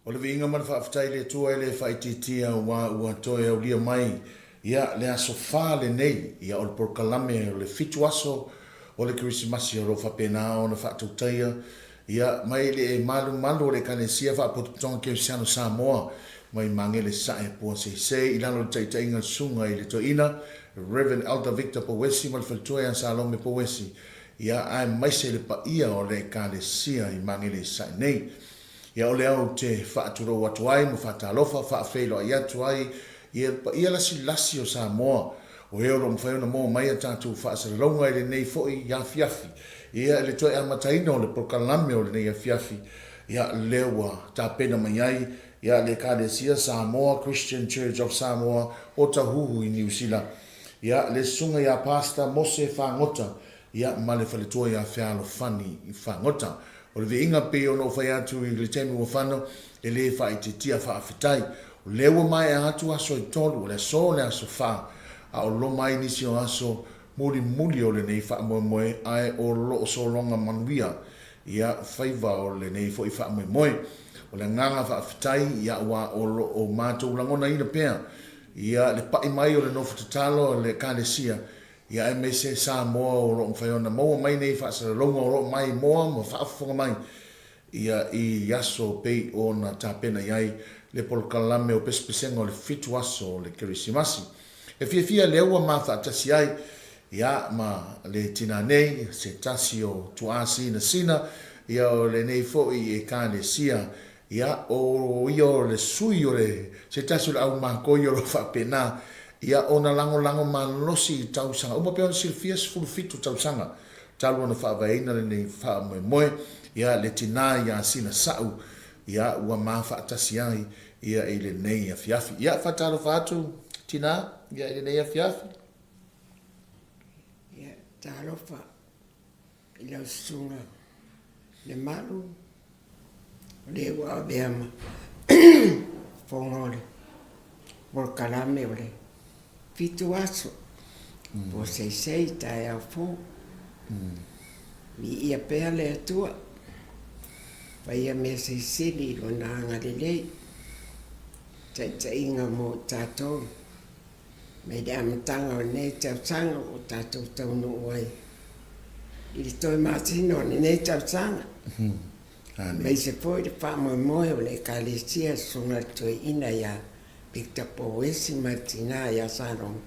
O le viiga ma le faafetai i le Atua e le faaitiitia aua ua toe aulia mai ia le aso fa lenei ia o le polokalame o le fitu aso o le Kerisimasi o lo o faapena ona faatautaia ia mai le malumalu o le Ekalesia Faapotopotoga Kerisiano Samoa mai Magele Sae Puaseisei i lalo o le taitaiga a le Susuga i le Toeaina Rev. Elder Victor Pouesi ma le faletua ia Salome Pouesi ia aemaise le paia o le Ekalesia i Magele Sae nei. Ia o lea ou te faatulou atu ai ma faatalofa faafeiloai atu ai i le paia lasilasi o Samoa, o e o lo o mafai ona maua mai a tatou faasalalauga i lenei foi afiafi. Ia i le toe amataina o le polokalame o lenei afiafi, ia lea ua tapena mai ai ia le Ekalesia Samoa Christian Church of Samoa o Tahuhu i Niu Sila, ia le Susuga ia Pastor Mose Fagota, ia ma le faletua ia Fealofani Fagota. O le viiga pei ona ou fai atu i le taimi ua fano, e le faaitiitia faafetai. O lea ua maea atu aso e tolu, o le aso o le aso fa, a o loma ai nisi o aso mulimuli o lenei faamoemoe ae o lo o sologa manuia ia faiva o lenei foi faamoemoe. O le agaga faafetai ia aua o lo o matou lagonaina pea ia le pai mai o le nofo tatalo a le Ekalesia Ia aemaise Samoa o lo o mafai ona maua mai nei faasalalauga o lo o maimoa ma faafofoga mai ia i aso pei ona tapena i ai le polokalame o pesepesega o le fitu aso o le Kerisimasi. E fiafia lea ua ma faatasi ai ia ma le tina nei se tasi o tuaa sinasina ia o lenei foi Ekalesia Ia, o ia o le sui o le, se tasi o le au makoi o lo o faapena, ia, ona lagolago malosi i tausaga uma, pei ona silafia, 17 tausaga talu ona faavaeina lenei faamoemoe, ia, le tina ia Sina Sa'u, ia, ua ma faatasi ai, ia, i lenei afiafi. Ia, faatalofa atu, tina, ia, i lenei afiafi. Ia, talofa i lau susuga Lemalu. O lea ua avea ma fofoga o le polokalame o le fitu aso po seisei taeao fou. Viia pea le Atua, faia mea silisili i Lona agalelei, taitaiga mo i tatou mai le amataga o lenei tausaga ua tatou taunuu ai i le toe masina o lenei tausaga. Aemaise foi le faamoemoe o le Ekalesia Susuga i le Toeaina ia Victor Pouesi ma le tina ia Salome,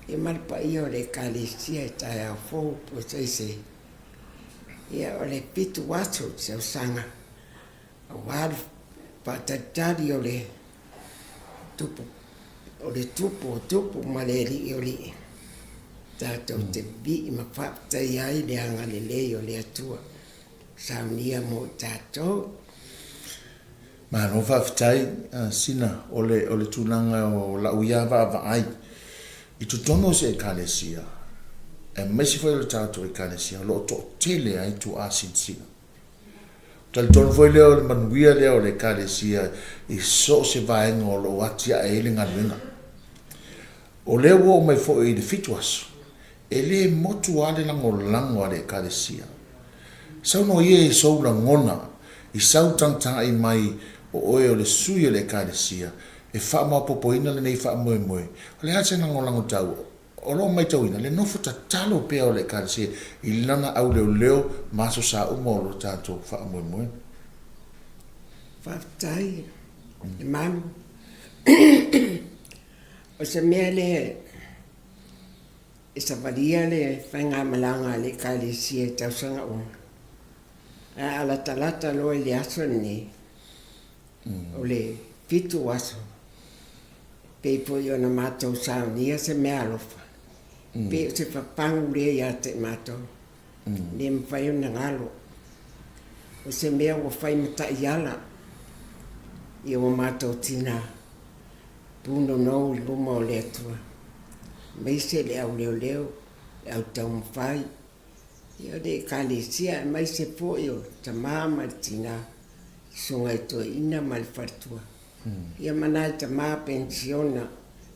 ia ma le paia o le Ekalesia i taeao fou po o seisei. Ia o le fitu aso o le tausaga aua le faatalitali o le Tupu, o le Tupu o Tupu ma le Alii o Alii, tatou te vivii ma faafetaia ai le agalelei o le Atua. Saunia mo i tatou. Malo faafetai Sina, o le o le tulaga o lau ia vaavaai i totonu o se Ekalesia, aemaise foi o le tatou Ekalesia o lo o toatele ai tuaa sinasina. Talitonu foi lea o le manuia lea o le Ekalesia i so o se vaega o lo o atiae ai le galuega. O lea ua oo mai foi i le fitu aso, e le motu lava le lagolago a le Ekalesia. Saunoa ia i sou lagona, i sau tagatagai mai o oe o le sui o le Ekalesia e faamaopoopoina lenei faamoemoe. O le a se lagolago taua? O lo o matauina le nofo tatalo pea o le Ekalesia i lana auleoleo ma aso sa uma o lo tatou faamoemoe. Faafetai le malu. O se mea lea e savalia le faigamalaga a le Ekalesia i tausaga uma, ae a latalata loa i le aso lenei, o le fitu aso, Pei foi ona matou saunia se meaalofa, pei o se papagu lea ia te matou, le mafai ona galo. O se mea ua fai ma taiala ia ua matou tina punonou i luma o le Atua, aemaise le au leoleo, le au taumafai, ia le Ekalesia aemaise foi o tama ma le tina, susuga i toeaina ma le faletua. Ia ma nai tama penisiona,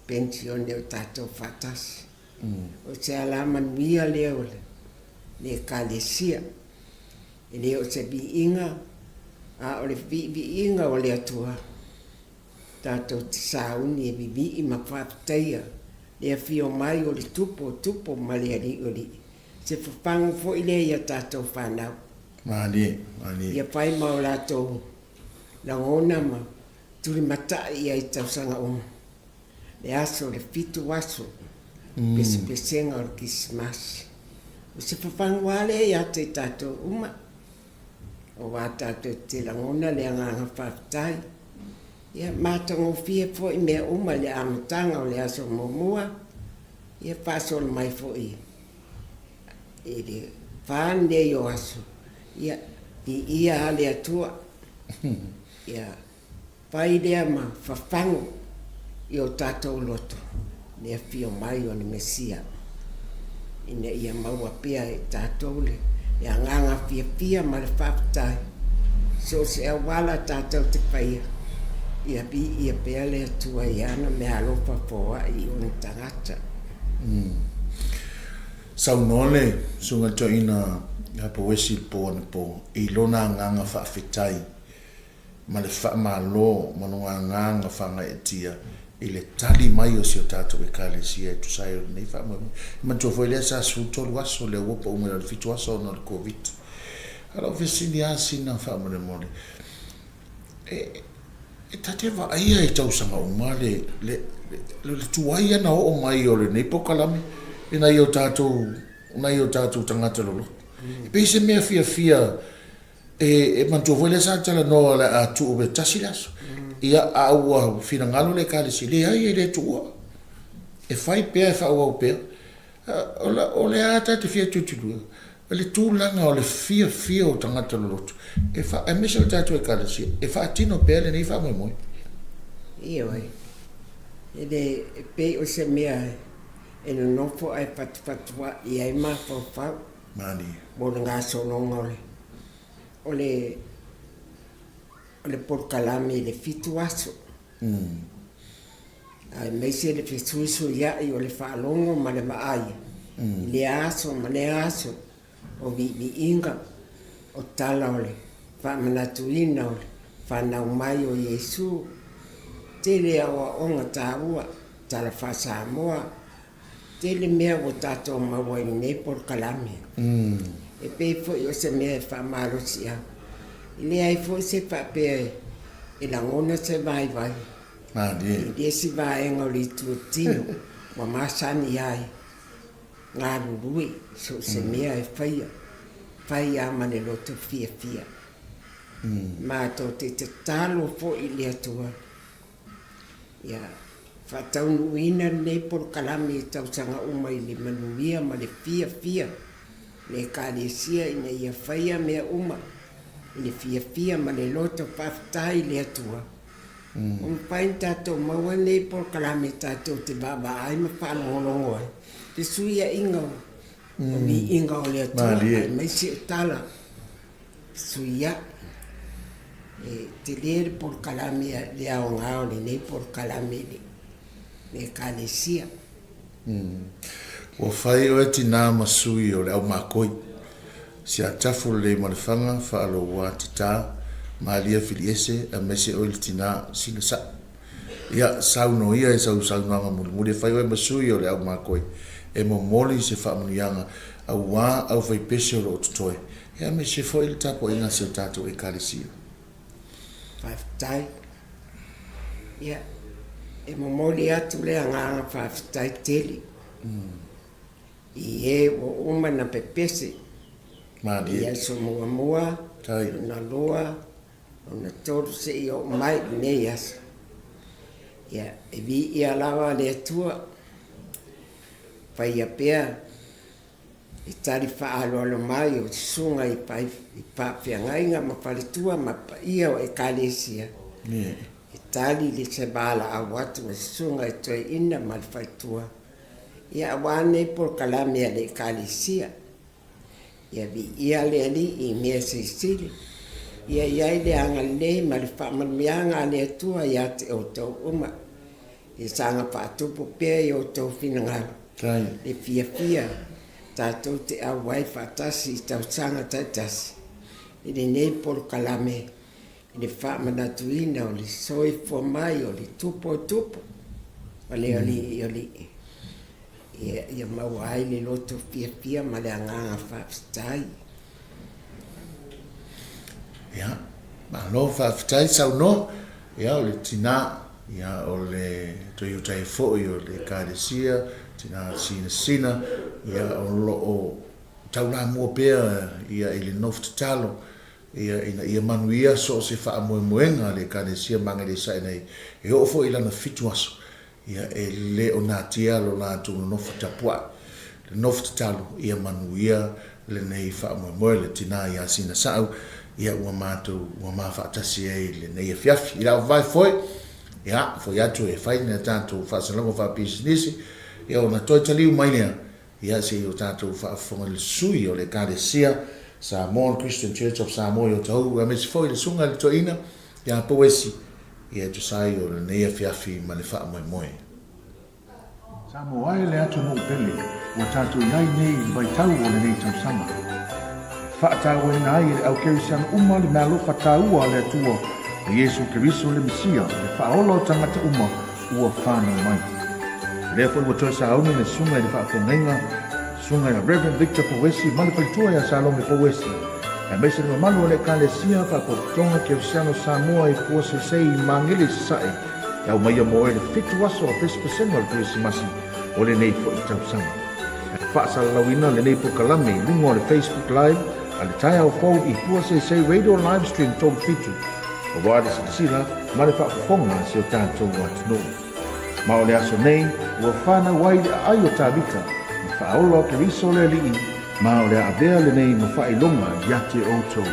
penisione o tatou faatasi. O se alamanuia lea o le Ekalesia. E le o se viiga A o le viiviiga o le Atua, tatou te sauni e vivii ma faafetaia le afio mai o le Tupu o Tupu ma le Alii o Alii. Se fafagu foi lea i a tatou fanau. Malie, malie. Ia fai ma o latou lagona ma tulimatai i ai i tausaga uma. Le aso, le fitu aso, pesepesega o le Kirisimasi. O se fafagu lava lea ia te i tatou uma. Aua tatou te lagona le agaga faafetai. Ia matagofie foi mea uma i le amataga o le aso muamua, ia faasolo mai foi i le fa lenei o aso, ia viia lava le Atua. Ia Fai lea ma fafagu i o tatou loto le afio mai o le Mesia, ina ia maua pea e tatou le agaga fiafia ma le faafetai, so o se auala tatou te faia, ia viia pea le Atua i ana meaalofa foai i ona tagata. Saunoa le Susuga i le Toeaina ia Pouesi i le po anapo i lona agaga faafetai ma le faamalo ma lona agaga faagaeetia i le tali mai o si o tatou Ekalesia e tusa ai o lenei faamoemoe. E manatua foi lea sa 13 aso lea ua pau mai o le 7 aso ona o le Koviti. A o lau fesili lava sina faamolemole, e, e ta te vaaia i tausaga uma le, le, le, le tuai ona oo mai o lenei polokalame i nai o tatou, nai o tatou tagata loloto. E pei se mea fiafia E manatua foi lea sa talanoa o le a tuu e tasi le aso. Ia, a ua finagalo le Ekalesia, leai e le tuua. E fai pea, e faaauau pea. O le a ta te fia tilotilo, o le tulaga o le fiafia o tagata loloto, e fa, aemaise o le tatou Ekalesia, e faatino pea lenei faamoemoe. Ioe, e le pei o se mea e nonofo ae fatufatua'i ai mafaufau. Malie. Mo le gasologa o le o le o le polokalame i le fitu aso. Aemaise le fesuisuia'i o le faalogo ma le vaai i lea aso ma lea aso o viiviiga, o tala o le faamanatuina o le fanau mai o Iesu, tele aoaoga taua, tala faa-Samoa, Tele mea ua tatou maua i lenei polokalame. E pei foi o se mea e faamalosiau. E leai foi se faapea e lagona se vaivai i le isi vaega o le itu tino ua masani ai galulue so o se mea e faia, fai lava ma le loto fiafia. Matou te tatalo foi i le Atua Ia faataunuuina lenei polokalame i tausaga uma i le manuia ma le fiafia o le Ekalesia ina ia faia mea uma i le fiafia ma le loto faafetai i le Atua. Ua mafai ona tatou maua lenei polokalame tatou te vaavaai ma faalogologo ai fesuiaiga o viiga o le Atua aemaise o tala Suia. E tele le polokalame, le aoga o lenei polokalame i le Ekalesia. Ua fai oe tinā ma sui o le aumakoi, Siatafu lelei ma Lefaga, Faaloua Tata, Malia Filiese, aemaise oe le tinā Sina Sa'i. Ia, saunoa ia i sau saunoaga mulimuli e fai oe ma sui o le aumakoi e momoli se faamanuiaga auā aufaipese o lo o totoe, ia aemaise foi le tapuaiga a si o tatou Ekalesia. Faafetai. Ia, e momoli atu le agaga faafetai tele i e ua uma na pepese i aso muamua, lona lua, Lona tolu seia oo mai i lenei aso. Ia, e viia lava le Atua, faia pea le tali faaaloalo mai o susuga i faafeagaiga ma faletua ma paia o Ekalesia, e tali le valaau atu a susuga i toeaina ma le faletua, ia aua nei polokalame a le Ekalesia. Ia viia le Alii i mea silisili. Ia i ai le agalelei ma le faamanuiaga a le Atua ia te outou uma. Ia saga faatupu pea i outou finagalo le fiafia tatou te auai faatasi i tausaga taitasi i lenei polokalame. i le faamanatuina o le soifua mai o le Tupu o Tupu o le Alii o Alii, ia maua ai le loto fiafia ma le agaga faafetai. Ia, malo faafetai saunoa. Ia, o le tina, ia, o le Toyota foi o le Ekalesia, tina sinasina, ia, o lo o taulamua pea ia i le nofo tatalo, ia, ina ia manuia so o se faamoemoega a le Ekalesia Magele i Sasae nei, e oo foi i lana fitu aso, Ia, e le o natia lo latou nonofo tapuai, le nofo tatalo ia manuia lenei faamoemoe, le tina ia Sina Sa'u, ia ua matou ua ma faatasi ai i lenei afiafi. I lau vae foi, ia, foi atu e fai ni a tatou faasalalauga faapisinisi, ia ona toe taliu mai lea, ia se i o tatou faafofoga i le sui o le Ekalesia Samoan Christian Church of Samoa i Otahuhu, aemaise foi le Susuga i le Toeaina ia Pouesi, ia e tusa ai o lenei afiafi ma le faamoemoe. Samoa e le atunuu pele ua tatou i ai nei i le vaitau o lenei tausaga. E faatauaina ai e le au kerisiano uma le meaalofa taua a le Atua o Iesu Keriso le Mesia, le Faaola o tagata uma ua fanau mai. O lea foi ua toe sauni le Susuga i le Faafeagaiga, Susuga ia Rev. Victor Pouesi ma le faletua ia Salome Pouesi, aemaise le mamalu o le Ekalesia Faapotopotoga Kerisiano Samoa i Puaseisei i Magele i Sasae, e aumaia mo oe le fitu aso o pesepesega o le Kerisimasi o lenei foi tausaga. E faasalalauina lenei polokalame i luga o le Facebook Live a le Taeao Fou i Puaseisei Radio Livestream 37, aua le silasila ma le faafofoga a si o tatou atunuu. Ma o le aso nei ua fanau ai le aai o Tavita, le Faaola o Keriso le Alii, ma o le a avea lenei ma faailoga ia te outou.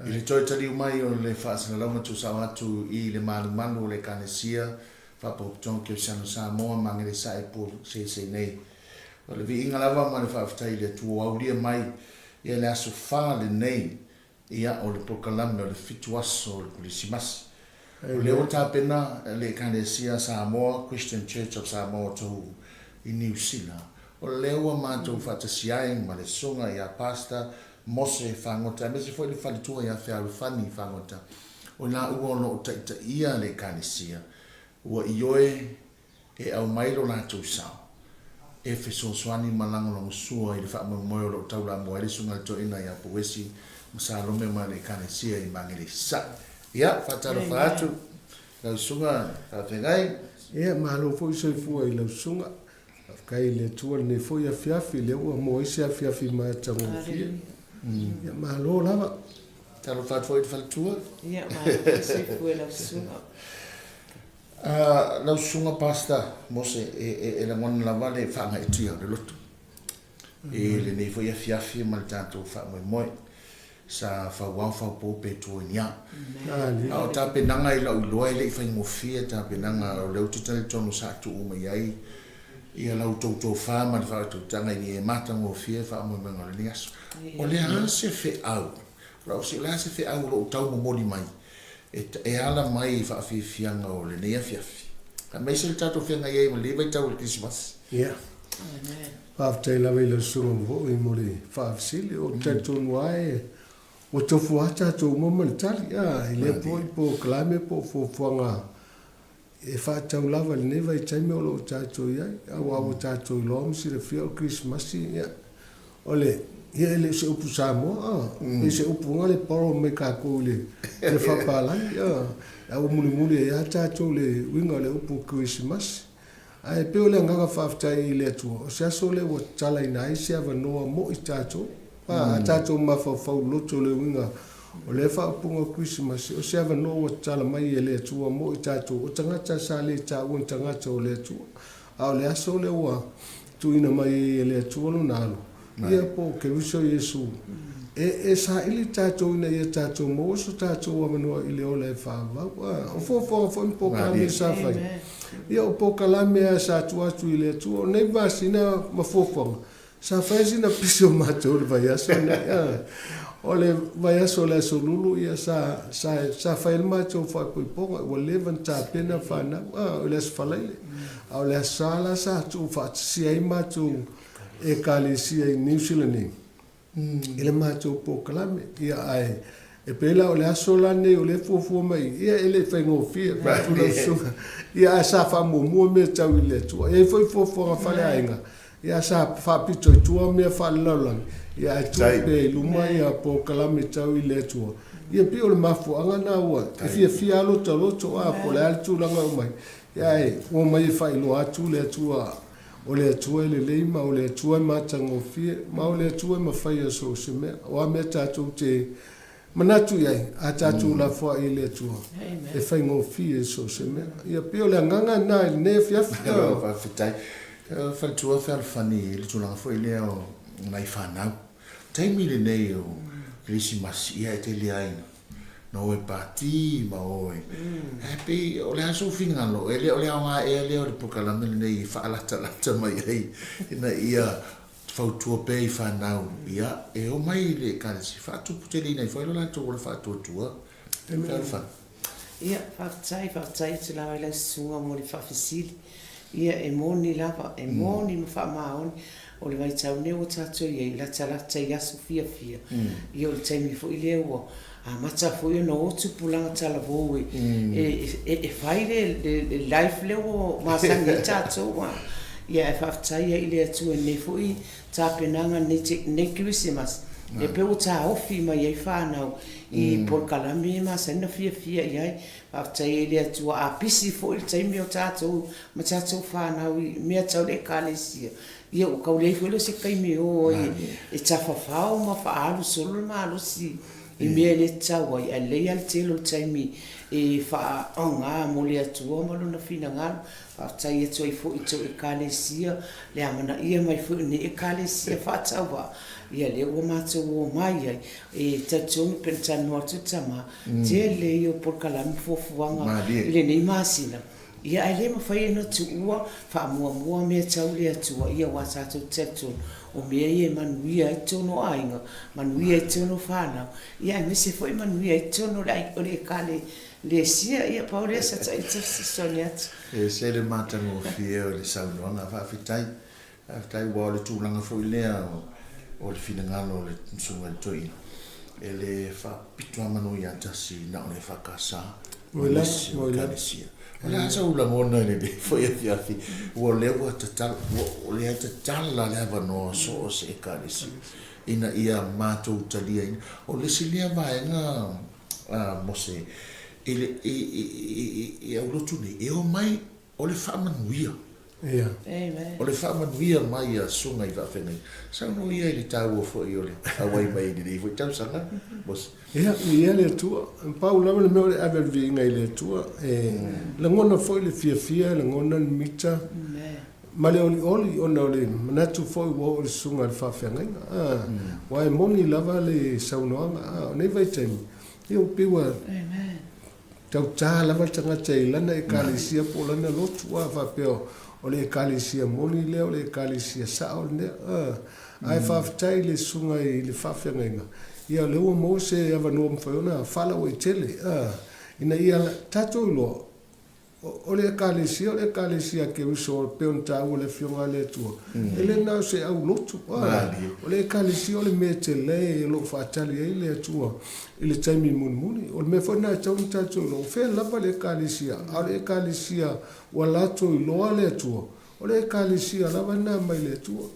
I le toe taliu mai o le faasalalauga tuusao atu i le malumalu o le Ekalesia Faapotopotoga Kerisiano Samoa ma Agelesae po seisei nei. O le viiga lava ma le faafetai i le Atua ua aulia mai ia le aso fa lenei ia o le polokalame o le fitu aso o le Kerisimasi. O lea ua tapena le Ekalesia Samoa, Christian Church of Samoa o Tohu i Niu Sila. O lea ua matou faatasi ai ma le Susuga ia Pastor Mose Fagota aemaise foi le faletua ia Fealofani Fagota, o i laua o lo o taitaia le Ekalesia, ua ioe e aumai lo latou sao e fesoasoani ma lagolagosua i le faamoemoe o lo o taulamua ai le Susuga i le Toeaina ia Pouesi ma Salome ma le Ekalesia i Magele i Sasae. Ia, faatalofa atu lau Susuga Faafeagai. Ia, malo foi soifua i lau Susuga. Faafetai i le Atua i lenei foi afiafi, lea ua maua ai se afiafi matagofie. Ia, malo lava. Talofa atu foi i le faletua. Ia, malo foi soifua i lau susuga. Lau susuga Pastor Mose, e lagona lava le faagaeetia o le loto i lenei foi afiafi ma le tatou faamoemoe. Sa fauao faupo pe tua i ni a. A o tapenaga i lau iloa e le i faigofie tapenaga, o lea ou te talitonu sa tuu mai ai ia la outou tofa ma le faautautaga i ni e matagofie faamoemoega o lenei aso. O le a se feau, o le a se feau o lo o tau momoli mai e ala mai i faafiafiaga o lenei afiafi, aemaise le tatou feagai ai ma lenei vaitau o le Kerisimasi? Ia. Faafetai lava i lau Susuga foi mo le faafesili. Ou te talitonu lava e ua tofu lava tatou uma ma le tali, a, i lea foi polokalame po o fuafuaga e faatatau lava i lenei vaitaimi o lo o tatou i ai, aua ua tatou iloa ma silafia o le Kerisimasi, ia, o le, ia e le o se upu Samoa, a, pei se upu lea borrow mai tatou i le faapalagi, a, a ua mulimuli ai lava tatou i le uiga o le upu Kerisimasi. Ae pei o le agaga faafetai i le Atua, o se aso lea ua tatalaina ai se avanoa mo i tatou. A tatou mafaufau loto i le uiga o lea faaupuga o Kerisimasi, o se avanoa ua tatala mai e le Atua mo i tatou, o tagata sa le taua ni tagata o le Atua. A o le aso lea ua tuuina mai ai e le Atua Lona Alo, ia po o Keriso Iesu, e saili tatou ina ia tatou maua so tatou avanoa i le ola e faavavau. O fuafuaga foi ma polokalame sa fai, ia o polokalame lava sa tuu atu i le Atua. O nei masina ma fuafuaga, sa fai ai sina pisi o matou i le vaiaso lenei. O le vaiaso o le Aso Lulu, ia sa, sa, sa fai ai le matou faaipoipoga, ua leva ona tapena fanau, o le Aso Faraile. A o le Aso Sa la sa tuufaatasia ai matou Ekalesia i Niu Sila nei i le matou polokalame. Ia, ae e pei la o le aso la lenei o lea e fuafua mai, ia e le i faigofie, vaeatu lau susuga. Ia, ae sa faamuamua mea tau i le Atua. E i ai foi fuafuaga faaleaiga, ia sa faapito i tua mea faalelalolagi, ia ae tuu pea i luma ia polokalame tau i le Atua. Ia pei o le mafuaaga lena ua e fiafia lava lota loto, a po o le a le tulaga e omai, ia ae ua omai e faailoa atu le Atua O le Atua e lelei ma o le Atua e matagofie, ma o le Atua e mafaia so o se mea. O a mea tatou te manatu i ai, a tatou lafoai i le Atua, e faigofie so o se mea. Ia pei o le agaga lena i lenei afiafi. Malo faafetai. Faletua fealofani i le tulaga foi lea o nai fanau. Taimi lenei o Kerisimasi, ia e tele ai na o e pati ma o e ae pei o le a sou finagalo, e le o le aoga ea lea o le polokalame lenei e faalatalata mai ai ina ia fautua pea i fanau, ia e omai i le Ekalesia, faatuputeleina ai foi lo latou ola faatuatua. Fealofani. Ia, faafetai, faafetai atu lava i lau susuga mo le faafesili. Ia, e moni lava, e moni ma faamaoni, o le vaitau lenei ua tatou i ai, latalata i aso fiafia, ia o le taimi foi lea ua amata foi ona o tupulaga talavou e, e, e fai le, le, le life lea ua masani ai tatou. A. Ia, ae faafetai ai i le Atua i lenei foi tapenaga lenei Kerisimasi, e pei ua taofi mai ai fanau i polokalame e masani ona fiafia i ai. Faafetai ai i le Atua, a pisi foi le taimi o tatou ma tatou fanau i mea tau le Ekalesia, ia ua tau leai foi lea o se taimi e o ai e tafafao ma faaalu solo le malosi i mea e le tatau ai, ae lelei lava le tele o le taimi e faaaoga mo le Atua ma Lona finagalo. Faafetai atu ai foi i tou Ekalesia le amanaia mai foi o lenei Ekalesia faatauvaa, ia lea ua matou omai ai, e talitonu pei ona talanoa atu le tama, tele ia o polokalame ma fuafuaga i lenei masina, ia ae le mafai ona tuua faamuamua mea tau le Atua, ia aua tatou te talitonu o mea ia e manuia ai totonu o aiga, manuia ai totonu o fanau, ia aemaise foi manuia ai totonu o le Ekalesia. Ia pau lea sa taita fesoasoani atu. E ese le matagofie o le saunoaga, faafetai. Faafetai aua o le tulaga foi lea o le finagalo o le Susuga i le Toeaina, e le faapito lava manu ia tasi na o le EFKS ma nisi o Ekalesia. O le a sou lagona i lenei foi afiafi, ua lea ua tatala, ua lea tatala le avanoa so o se Ekalesia ina ia matou taliaina. O le isi lea vaega a Mose i le i aulotu nei, e omai O le faamanuia. Ia. O le faamanuia mai a Susuga i Faafeagaiga. Saunoa ia i le taua foi o le auai mai i lenei foi tausaga, Mose. Ia, viia le Atua. Pau lava le mea o le ave o le viiga i le Atua. E lagona foi le fiafia, e lagona le mita ma le olioli ona o le manatu foi ua oo i le Susuga i le Faafeagaiga. Aua e moni lava le saunoaga, o nei vaitaimi, ia ua pei ua Tauta lava le tagata i lana ekalesia po o lana lotu, a faapea o le ekalesia moni lea, o le ekalesia sao lea. Ae faafetai i le susuga i le faafeagaiga, ia o lea ua maua se avanoa mafai ona faalauaitele, ina ia tatou iloa, o le ekalesia o le ekalesia a Keriso e pei ona taua e le Afioga a le Atua, e le na o se aulotu, o le ekalesia o le mea tele o lo o faatali ai le Atua I le taimi mulimuli. O le mea foi lena e tatau ona tatou iloa, o fea lava le Ekalesia, a o le Ekalesia ua latou iloa le Atua, o le Ekalesia lava lena mai le Atua.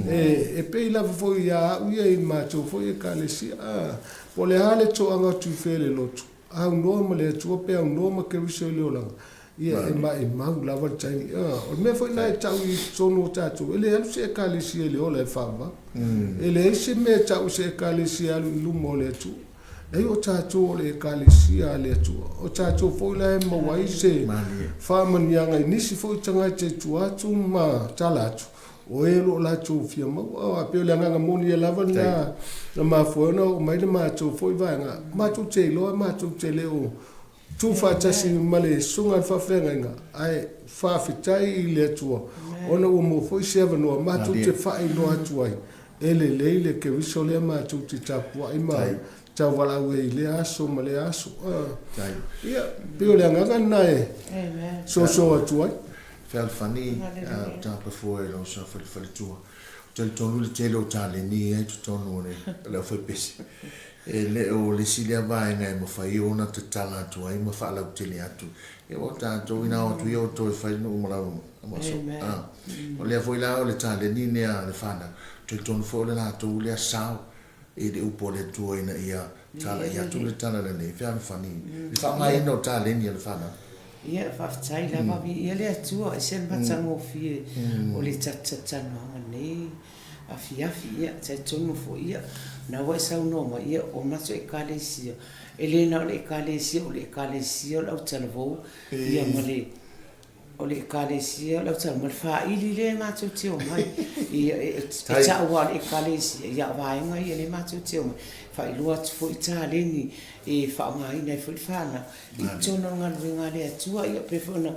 E, e pei lava foi ia au ia i le matou foi Ekalesia, a, po o le a le toaga o Tuifea i le lotu, aunoa ma le Atua pe aunoa ma Keriso i le olaga, ia e maimau lava le taimi. A, o le mea foi lena e tau i totonu o tatou, e le alu se Ekalesia i le ola e faavavau. E leai se mea e tau i se Ekalesia e alu i luma o le Atua. Leai, o tatou o le Ekalesia a le Atua. O tatou foi la e maua ai se faamanuiaga i nisi foi tagata i tua atu ma tala atu, o e o lo o latou fia maua. E pei o le agaga moni ia lava lena na mafua ai ona oo mai le matou foi vaega. Matou te iloa, matou te le o Tuufaatasi ma le Susuga i le Faafeagaiga, ae faafetai i le Atua ona ua maua foi se avanoa matou te faailoa atu ai e lelei le Keriso lea matou te tapuai ma tauvalaau ai i lea aso ma lea aso. Ia, pei o le agaga lena e soso atu ai. Fealofani Tapafua i lou sa faletua. Ou te talitonu i le tele o taleni ia i totonu o le aufaipese. E le o le isi lea vaega e mafai ona tatala atu ai ma faalautele atu. Ia aua o tatou inā o atu ia o toe fai le nuu ma lau aso. O lea foi la o le taleni lea a le fanau, ou te talitonu foi o le latou lea sao i le upu a le Atua ina ia talai atu le tala lelei fealofani i le faaaogaina o taleni a le fanau. Ia, faafetai lava, viia le Atua, ese le matagofie o le tatatanoaga nei afiafi. Ia, talitonu foi, ia, na ua e saunoa mai, ia, o matou Ekalesia, e le na o le Ekalesia, o le Ekalesia o le autalavou, ia, ma le, o le Ekalesia o le autalavou, ma le faili lea matou te omai. Ia, e tau lava o le Ekalesia, ia, a o vaega ia lea matou te omai, faailoa atu foi taleni e faaaogaina ai foi le fanau i totonu o le galuega a le Atua. Ia, pei foi ona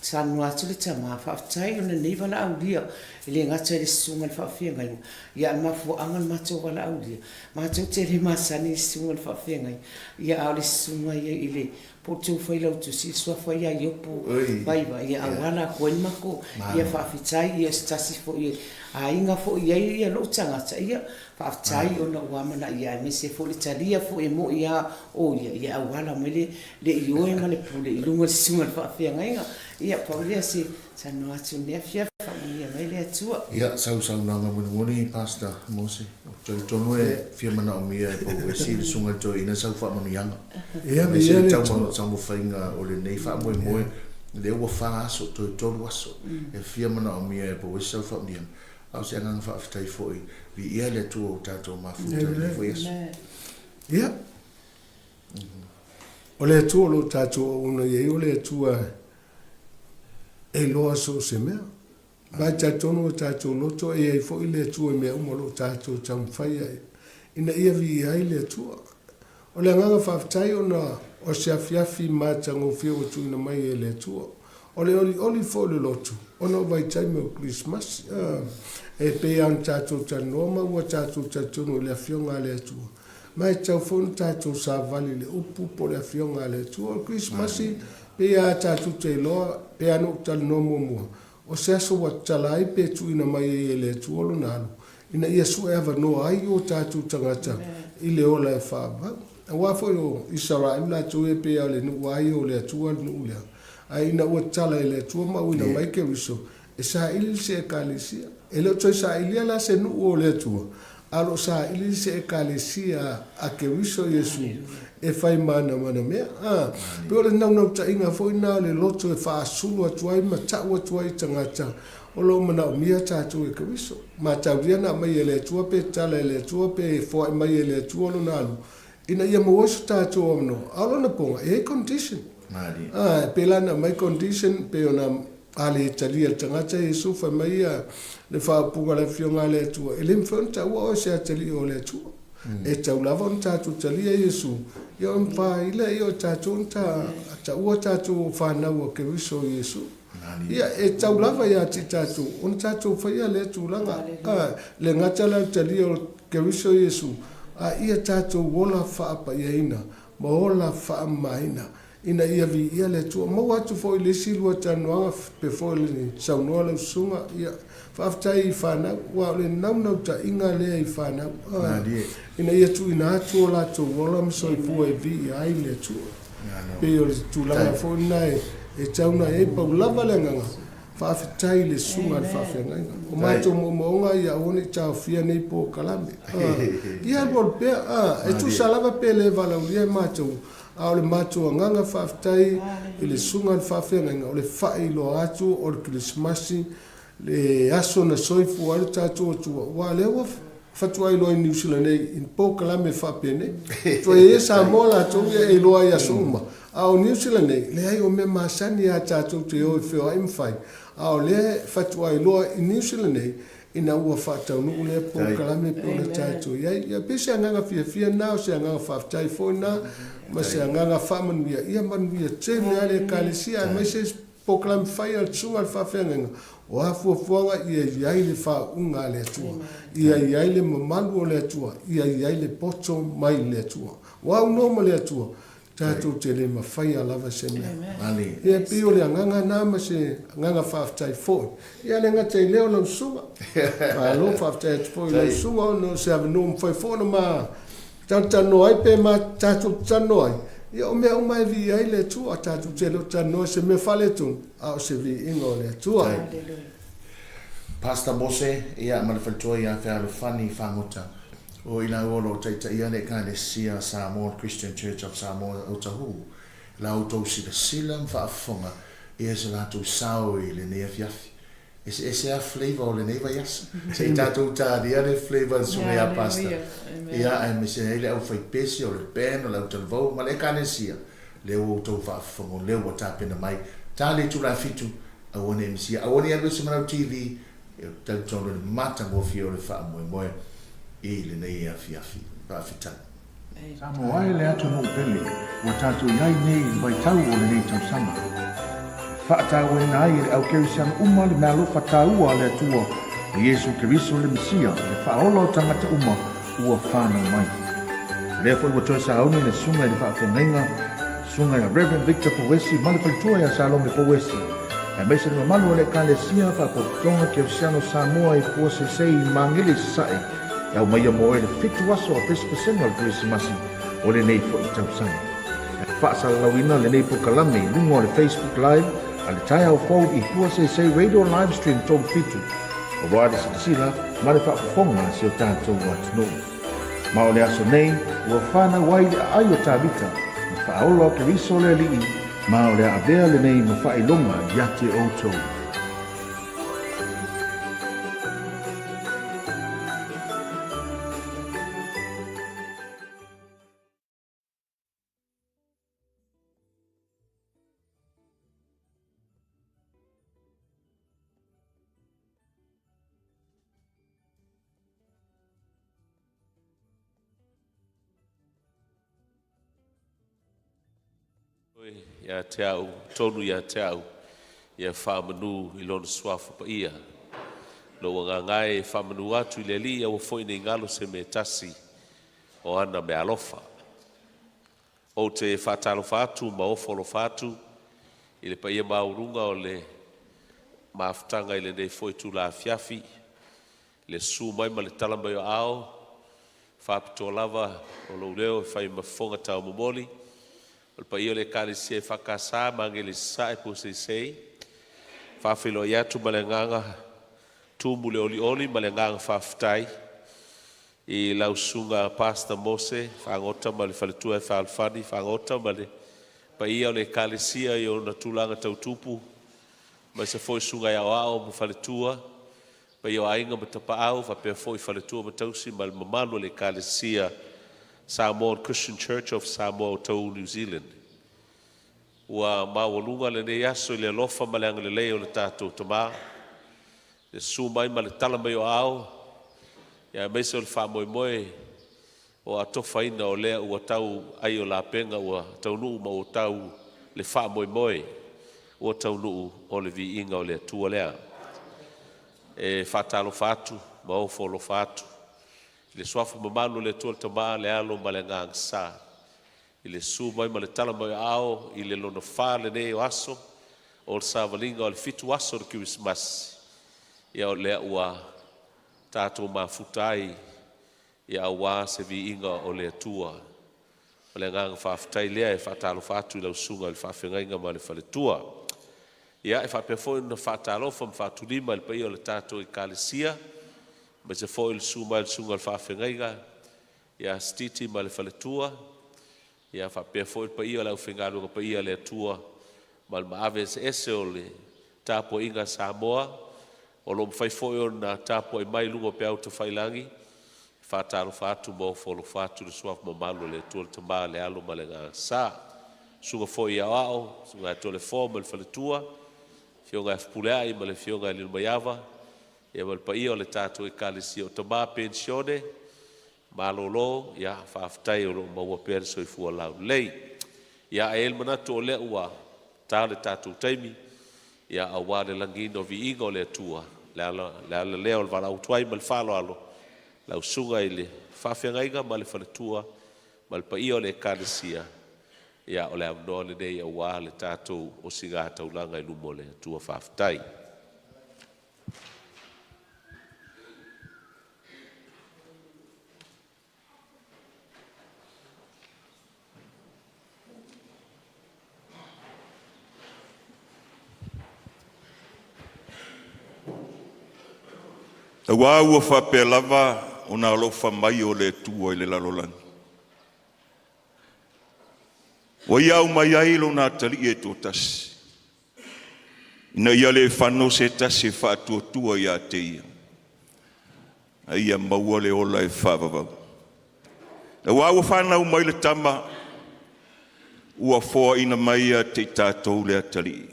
saunoa atu le tama, faafetai ona nei valaaulia, e le gata i le susuga i le faafeagaiga, ia a o le mafuaaga o le matou valaaulia, matou te le masani i le susuga i le faafeagaiga, ia a o le susuga ia i le po o le tou failautusi i le suafa ia Iopu Vaivai, ia auala atu ai le matou, ia faafetai, ia o se tasi foi aiga foi e i ai ia lou tagata, ia Faafetai ona ua amanaia aemaise foi le talia foi e moi a o ia, ia auala mai le le ioe ma le pule i luga o le susuga i le faafeagaiga. Ia, pau lea se talanoa atu i lenei afiafi, faamanuia mai le Atua. Ia, sau saunoaga mulimuli Pastor Mose, ou te talitonu e fia manaomia e pau esi le Susuga i le Toeaina sau faamanuiaga. Ia, Aemaise le taumafaiga o lenei faamoemoe, lea ua fa aso, toe tolu aso, e fia manaomia e pau esi sau faamanuiaga. A o se agaga faafetai foi, viia le Atua ua tatou mafuta i lenei foi aso. Ia. O le Atua o lo o tatou auauna i ai, o le Atua e iloa so o se mea. Ma e talitonu o tatou loto e i ai foi le Atua i mea uma o lo o tatou taumafai ai ina ia viia ai le Atua. O le agaga faafetai ona o se afiafi matagofie ua tuuina mai e le Atua. O le olioli foi o le loto ona o vaitaimi o Kerisimasi. E pei lava ona tatou talanoa ma ua tatou talitonu i le Afioga a le Atua, ma e tatau foi ona tatou savali i le upu po o le Afioga a le Atua. O le Kerisimasi, pei lava tatou te iloa, pei lava ona ou talanoa muamua, o se aso ua tatala ai pe tuuina mai ai e le Atua Lona Alo ina ia sue avanoa ai o tatou tagata i le ola e faavavau. Aua foi o Isaraelu latou ia pei lava o le nuu lava ia o le Atua le nuu lea. Ae ina ua tatala e le Atua ma auina mai Keriso, e saili se Ekalesia. E le o toe sailia la se nuu o le Atua, a o lo o saili se Ekalesia a Keriso Iesu e fai manamanamea. A, pei o le naunautaiga foi lena o le loto e faasulu atu ai ma tau atu ai i tagata o lo o manaomia tatou e Keriso. Mataulia na aumai e le Atua pe tatala e le Atua pe foai mai e le Atua lona alu ina ia maua ai so tatou avanoa. A o lona poga, e i ai condition. A, e pei la na aumai condition pei ona a le talia e le tagata Iesu, fai mai ia le faaupuga a le Afioga a le Atua, e le mafai ona taua oe o se atalii o le Atua. E tatau lava ona tatou talia Iesu, ia ona mafai lea o tatou ona taua tatou o fanau a Keriso Iesu. Ia, e tatau lava ia te tatou ona tatou faia lea tulaga. E le gata la o le talia o Keriso Iesu, a ia tatou ola faapaiaina ma ola faamamaina ina ia viia le Atua. Maua atu foi i le isi lua talanoaga pe foi le saunoa lau susuga, ia, faafetai i fanau, aua o le naunautaiga lea i fanau, ina ia tuuina atu o latou ola ma soifua e viia ai le Atua. Pei o le tulaga foi lena e tau ona i ai, pau lava le agaga, faafetai i le susuga a le faafeagaiga. O matou moomooga ia aua ne i taofia nei polokalame. Ia alualu pea, e tusa lava pe le valaaulia e matou, A o le matou agaga faafetai i le Susuga i le Faafeagaiga o le faailoa atu o le Kerisimasi, le aso na soifua ai lo tatou Atua, aua o lea ua faatoa iloa i Niu Sila nei i polokalame faapenei. Tuai ai e Samoa latou ia e iloa ai i aso uma, a o Niu Sila nei, leai o mea masani lava tatou te o e feoai ma fai, a o lea e faatoa iloa i Niu Sila nei ina ua faataunuu lea polokalame pei ona tatou i ai. Ia, pei se agaga fiafia lena, o se agaga faafetai foi lena, ma se agaga faamanuia. Ia manuia tele lava le Ekalesia, aemaise polokalame fai a le Susuga i le Faafeagaiga, o a fuafuaga ia i ai le faauuga a le Atua, ia i ai le mamalu o le Atua, ia i ai le poto mai le Atua. Ua aunoa ma le Atua, Tatou te le mafaia lava se mea. Ia, e pei o le agaga lena ma se agaga faafetai foi. Ia, le gata i lea o lau susuga. Malo faafetai atu foi i lau susuga ona o se avanoa mafai foi ona ma talatalanoa ai pe ma tatou te talanoa ai. Ia, o mea uma e viia ai le Atua. Tatou te le o talanoa i se mea faaletonu, a o se viiga o le Atua. Pastor Mose, ia, ma le faletua ia Fealofani Fagota. O i laua o lo o taitaia le Ekalesia Samoa Christian Church of Samoa o Otahuhu, la outou silasila ma faafofoga ia se latou sao i lenei afiafi. Eseese a flavour o lenei vaiaso. Se i tatou talia le flavour a le susuga ia Pastor. Ia aemaise ai le aufaipesi, o le band, o le autalavou ma le Ekalesia. Lea ua outou faafofoga o lea ua tapena mai. Ta le itula 7, aua ne i misia, aua ne i alu ese ma lau TV, E talitonu i le matagofie o le faamoemoe i lenei afiafi. Faafetai. Samoa e le atunuu pele ua tatou i ai nei i le vaitau o lenei tausaga. E faatauaina ai e le au Kerisiano uma le meaalofa taua a le Atua o Iesu Keriso le Mesia, le Faaola o tagata uma ua fanau mai. O lea foi ua toe sauni le Susuga i le Faafeagaiga, Susuga ia Rev. Victor Pouesi ma le faletua ia Salome Pouesi, aemaise le mamalu o le Ekalesia Faapotopotoga Kerisiano Samoa i Puaseisei i Magele i Sasae, e aumaia mo oe le 7 aso a pesepesega o le Kerisimasi o lenei foi tausaga. E faasalalauina lenei polokalame i luga o le Facebook Live a le Taeao Fou i Puaseisei Radio Livestream 37, aua le silasila ma le faafofoga a si o tatou atunuu. Ma o le aso nei, ua fanau ai le aai o Tavita, ma faaola o Keriso le Alii, ma o le a avea lenei ma faailoga ia te outou. Oe ia te au, tonu ia te au, ia faamanu i Lona Suafa Paia. Lou agaga e, e faamanu atu i le Alii, aua foi ne i galo se mea e tasi o ana meaalofa. Ou te faatalofa atu ma ofo alofa atu i le paia maualuga o le mafutaga i lenei foi itula afiafi, le susu mai ma le tala mai o aao, faapitoa lava o lou leo e fai ma fofoga taumomoli, o le paia o le Ekalesia EFKS ma Agelu i Sasae, Puaseisei. E faafeiloai atu ma le agaga tumu le olioli ma le agaga faafetai i lau Susuga Pastor Mose Fagota ma le faletua ia Fealofani Fagota ma le paia o le Ekalesia i ona tulaga tau tupu, aemaise foi susuga i aoao ma faletua, paia o aiga ma tapaau faapea foi faletua ma tausi ma le mamalu o le Ekalesia Samoan Christian Church of Samoa o Tauu New Zealand. Ua maualuga lenei aso i le alofa ma le agalelei o le tatou Tama, le susu mai ma le tala mai o aao, aemaise o le faamoemoe o atofaina o lea ua tau ai o lapega ua taunuu ma ua tau le faamoemoe ua taunuu o le viiga o le Atua lea. E faatalofa atu ma ofo alofa atu i le Suafa mamalu o le Atua le Tama, le Alo ma le Agaga Sa, i le susu mai ma le tala mai o aao i le lona fa lenei o aso o le savaliga o le fitu aso o le Kerisimasi, ia o lea ua tatou mafuta ai ia aua se viiga o le Atua. O le agaga faafetai lea e faatalofa atu i lau Susuga i le Faafeagaiga ma le Faletua. Ia, e faapea foi ona faatalofa ma faatulima i le paia o le tatou Ekalesia, aemaise foi o le susu mai o le Susuga i le Faafeagaiga ia Sititi ma le faletua, ia faapea foi le paia o le aufaigaluega paia a le Atua ma le maave eseese o le tapuaiga a Samoa o lo o mafai foi ona tapuai mai i luga o peau tafailagi. E faatalofa atu ma ofo alofa atu i le Suafa mamalu o le Atua le Tama, le Alo ma le Agaga Sa. Susuga foi i Aoao, Susuga ia Toleafoa ma le faletua, Afioga ia Fepuleai ma le Afioga ia Lilomaiava, ia ma le paia o le tatou Ekalesia o Tama Penisione malolo, ia faafetai o lo o maua pea le soifua laulelei. Ia ae i ai le manatu o lea ua ta le tatou taimi, ia aua le lagiina o viiga o le Atua, le ala, le ala lea o le valaau atu ai ma le faaaloalo lau Susuga i le Faafeagaiga ma le faletua ma le paia o le Ekalesia, ia o le avanoa lenei aua le tatou osigataulaga i luma o le Atua. Faafetai. Aua ua faapea lava ona alofa mai o le Atua i le lalolagi, ua Ia aumai ai Lona Atalii e toatasi, ina ia le fano se tasi e faatuatua ia te Ia, a ia maua le ola e faavavau. Aua ua fanau mai le Tama, ua foaina mai ia te i tatou le Atalii.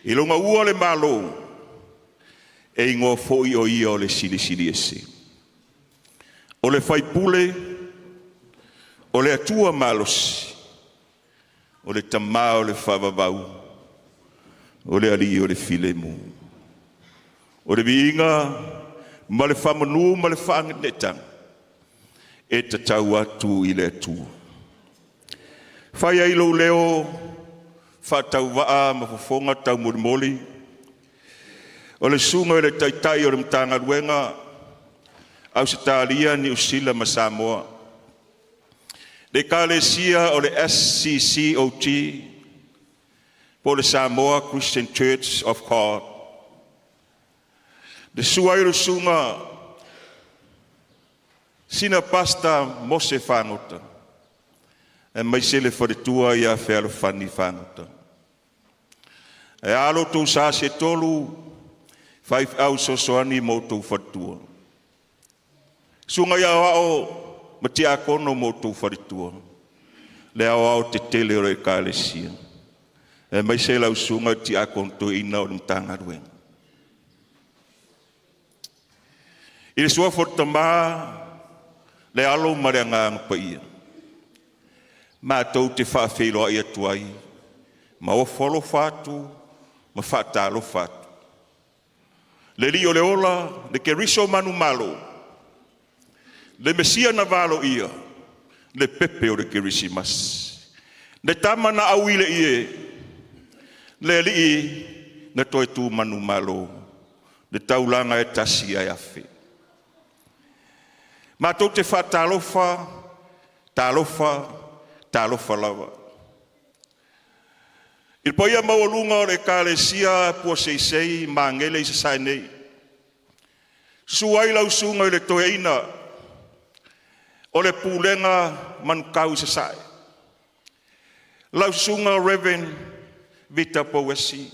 I lona ua le Malo, e igoa foi o ia o le Silisiliese. O le Faipule, o le Atua Malosi, o le Tama o le Faavavau, o le Alii o le Filemu. O le viiga ma le faamanu ma le faaneetaga e tatau atu i le Atua. Fai ai lou leo faatauvaa ma fofoga taumolimoli o le susuga i le Taitai o le Matagaluega Ausetalia, Niu Sila ma Samoa, le Ekalesia o le SCCOG po o le Samoa Christian Church of God, le susu ai o le susuga Sina Pastor Mose Fagota, aemaise le faletua ia Fealofani Fagota. Ae a lo outou sa se tolu, faifeau fesoasoani ma outou faletua. Susuga i Aoao ma Tiakono ma outou faletua, le aoao tetele o le Ekalesia, aemaise lau susuga i le Tiakono Toeaina o le Matagaluega. I le suafa o le Tama, le Alo ma le Agaga Paia. Matou te faafeiloai atu ai ma ofo alofa atu ma faatalofa atu. Le Alii o le ola, le Keriso manumalo, le Mesia na valoia, le pepe o le Kerisimasi, le Tama na aui i le ie, le Alii na toe tu manumalo, le taulaga e tasi ae afe. Matou te faatalofa, talofa, talofa lava. I le paia maualuga o le Ekalesia Puaseisei Magele i Sasae nei, susu ai lau Susuga i le Toeaina o le Pulega Manukau i Sasae, lau Susuga Rev. Vita Pouesi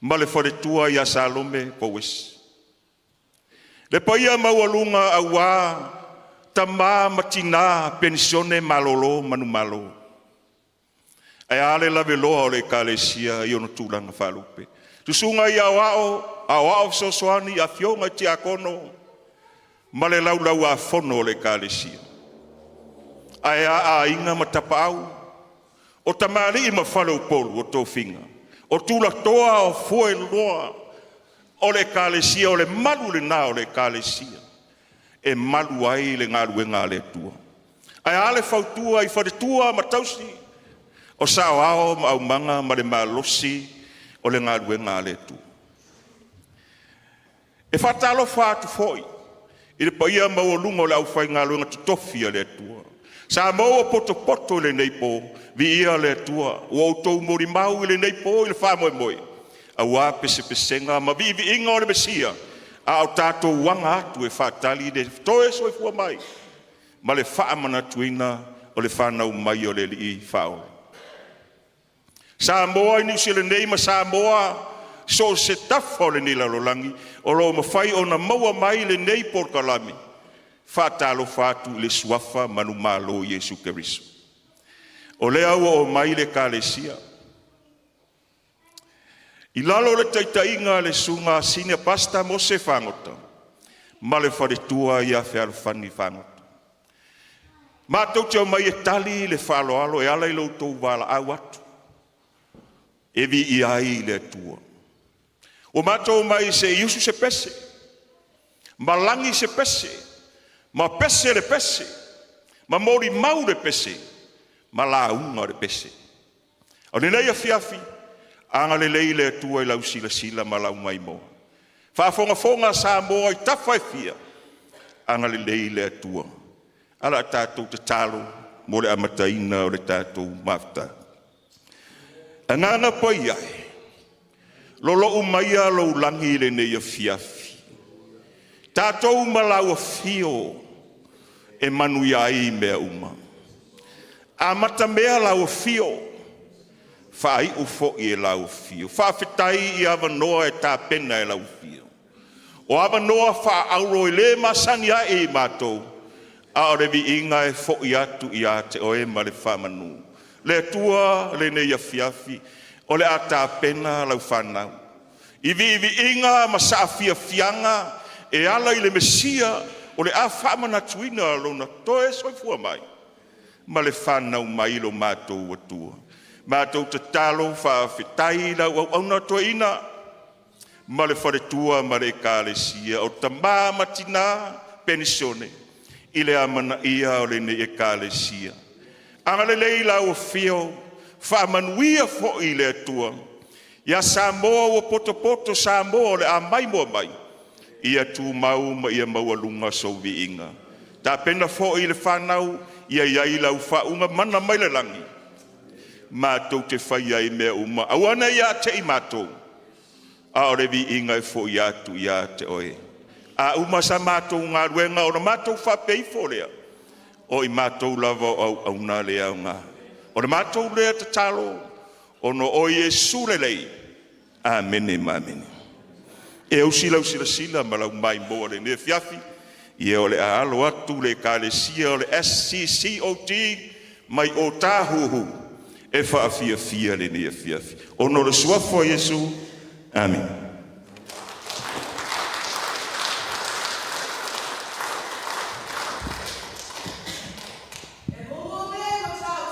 ma le faletua ia Salome Pouesi. Le paia maualuga aua tama ma tina penisione malolo manumalo, ae a le laveloa o le Ekalesia i ona tulaga faalupe. Susuga i Aoao, Aoao Fesoasoani, afioga i Tiakono ma le Laulau-a-Fono a le Ekalesia, ae a aiga ma tapaau, o tamalii ma faleupolu o tofiga, o tulatoa o fueloloa o le Ekalesia, o le malu lena o le Ekalesia e malu ai le galuega a le Atua. Ae a le fautua i faletua ma tausi, o saoao ma aumaga ma le malosi o le galuega a le Atua. E faatalofa atu foi i le paia maualuga o le aufaigaluega totofi a le Atua sa maua potopoto i lenei po. Viia le Atua ua outou molimau i lenei po i le faamoemoe aua pesepesega ma viiviiga o le Mesia, a o tatou aga atu e faatali le toe soifua mai ma le faamanatuina o le fanau mai o le Alii Faaola. Samoa i Niu Sila nei ma Samoa so o se tafa o lenei lalolagi o lo o mafai ona maua mai lenei polokalame. Faatalofa atu i le suafa manumalo o Iesu Keriso. O lea ua oo mai le Ekalesia i lalo o le taitaiga a le Susuga a Senior Pastor Mose Fagota ma le faletua ia Fealofani Fagota. Matou te omai e tali le faaaloalo e ala i lo outou valaau atu e viia ai le Atua. Ua matou omai se i usu se pese, ma lagi se pese, ma pese le pese, ma molimau le pese, ma lauga le pese. O lenei afiafi, agalelei le Atua i lau silasila ma lau maimoa. Faafogafoga Samoa i tafa e fia, agalelei le Atua. Ae o le a tatou tatalo mo le amataina o le tatou mafutaga. Agaga Paia e, lolou maia lou lagi i lenei afiafi, tatou ma lau afio e manuia ai mea uma. Amatamea lau afio, faaiu foi e lau afio. Faafetai i avanoa e tapena e lau afio, o avanoa faaauro e le masani ai i matou, a o le viiga e foi atu ia te Oe ma le faamanu. Le Atua lenei afiafi, o le a tapena lau fanau i viiviiga ma saafiafiaga e ala i le Mesia o le a faamanatuina lona toe soifua mai ma le fanau mai i lo matou Atua. Matou tatalo faafetai i lau auauna toeaina ma le faletua ma le ekalesia o tama ma tina penisione i le amanaia o lenei ekalesia. Agalelei lau afio, faamanuia foi le Atua ia Samoa ua potopoto, Samoa o le a maimoa mai, ia tumau ma ia maualuga sou viiga. Tapena foi le fanau ia i ai lau faauuga mana mai le lagi, matou te faia ai mea uma, aua ne i ia te i matou, a o le viiga e foi atu ia te Oe. A uma sa matou galuega ona matou faapea ifo lea, o i matou lava o auauna le aoga. O le matou lea tatalo ona o Iesu lelei. Amene ma amene. E usi lau silasila ma lau maimoa i lenei afiafi, ia o le a alo atu le Ekalesia o le SCCOT mai Otahuhu e faafiafia lenei afiafi ona o le suafa o Iesu. Amene. E mumu le matautu.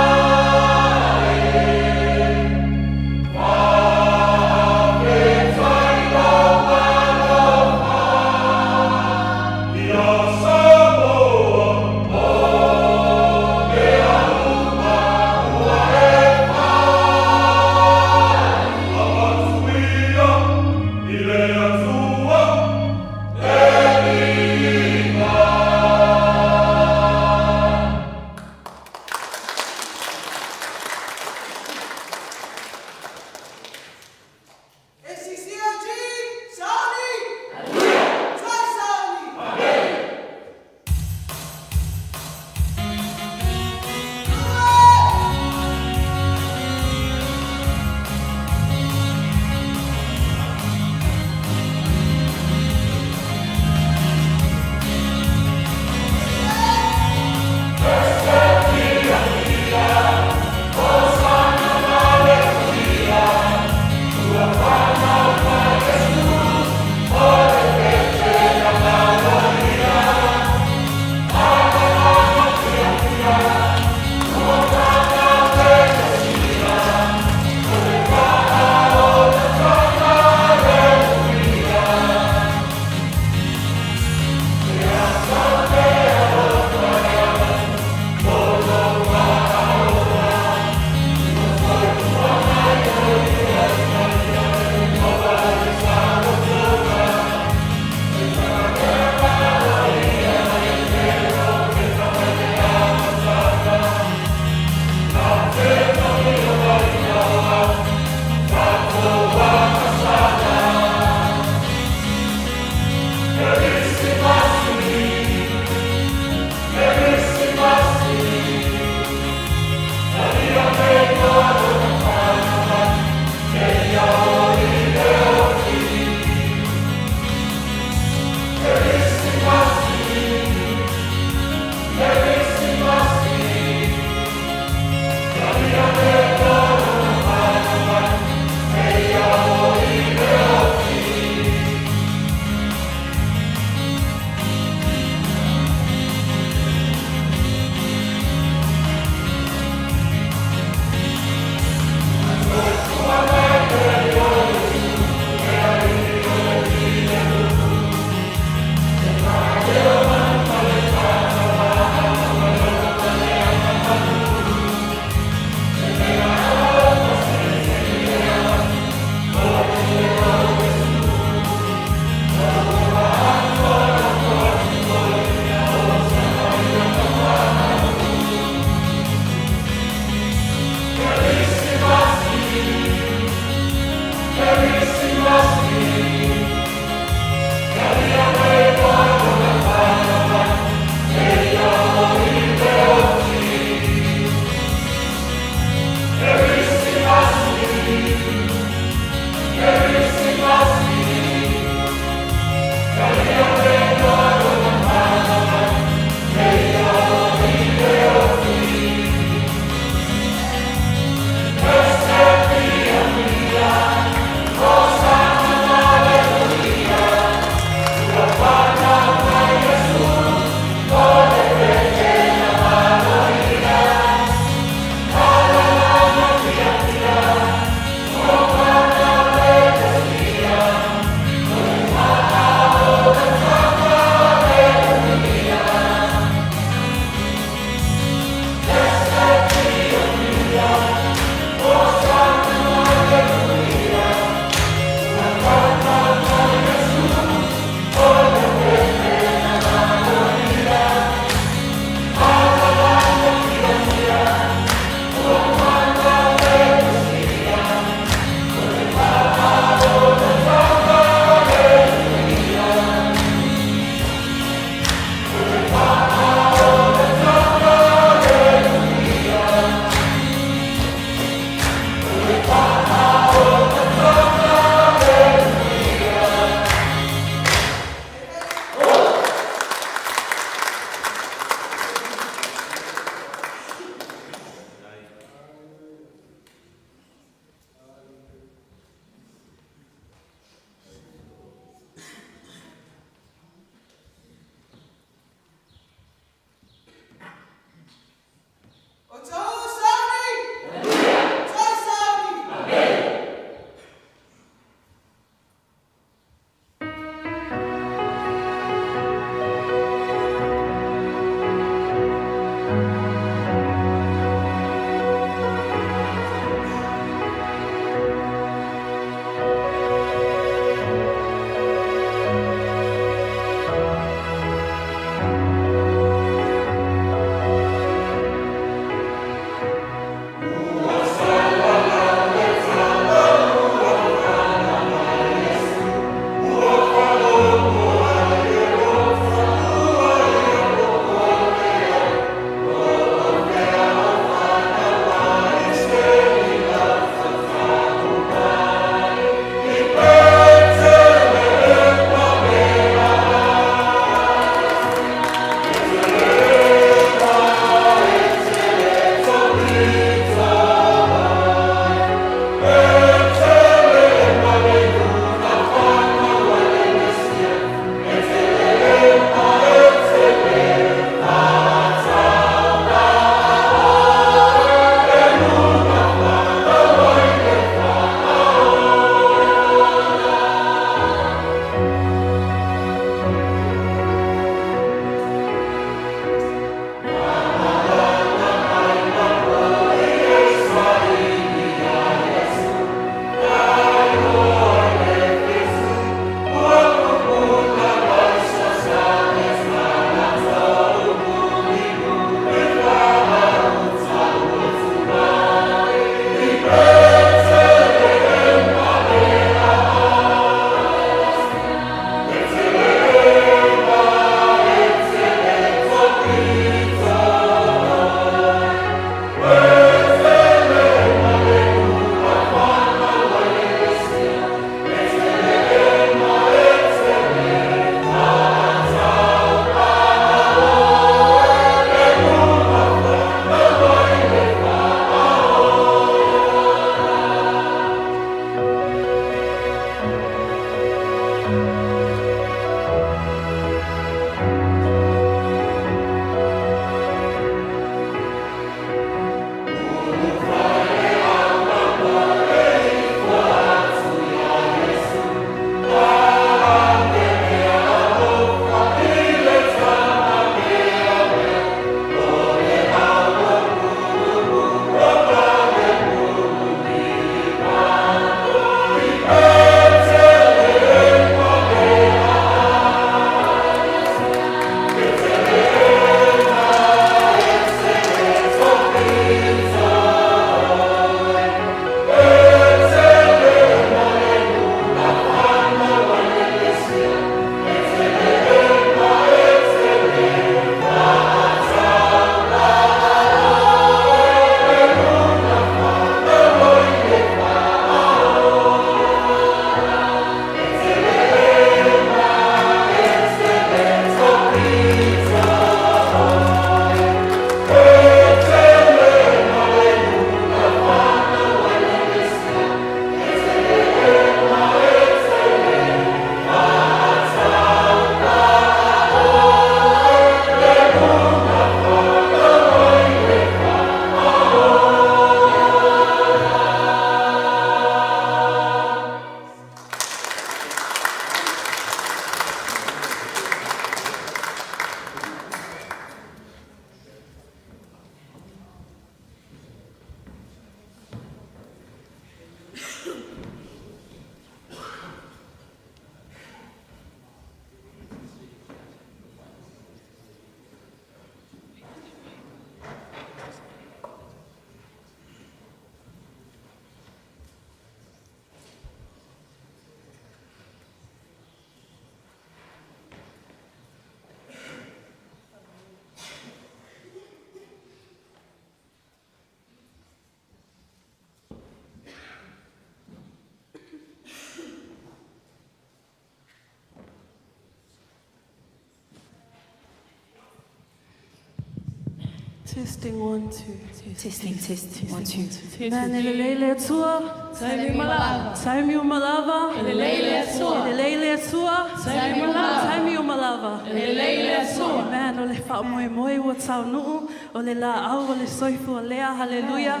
Testing one two Testing testing one two. Amen. E lelei le Atua. Taimi uma lava. Taimi uma lava. E lelei le Atua. E lelei le Atua. Taimi uma lava. Taimi uma lava. E lelei le Atua. Amen. O le faamoemoe ua taunuu, o le laau o le soifua lea. Haleluia.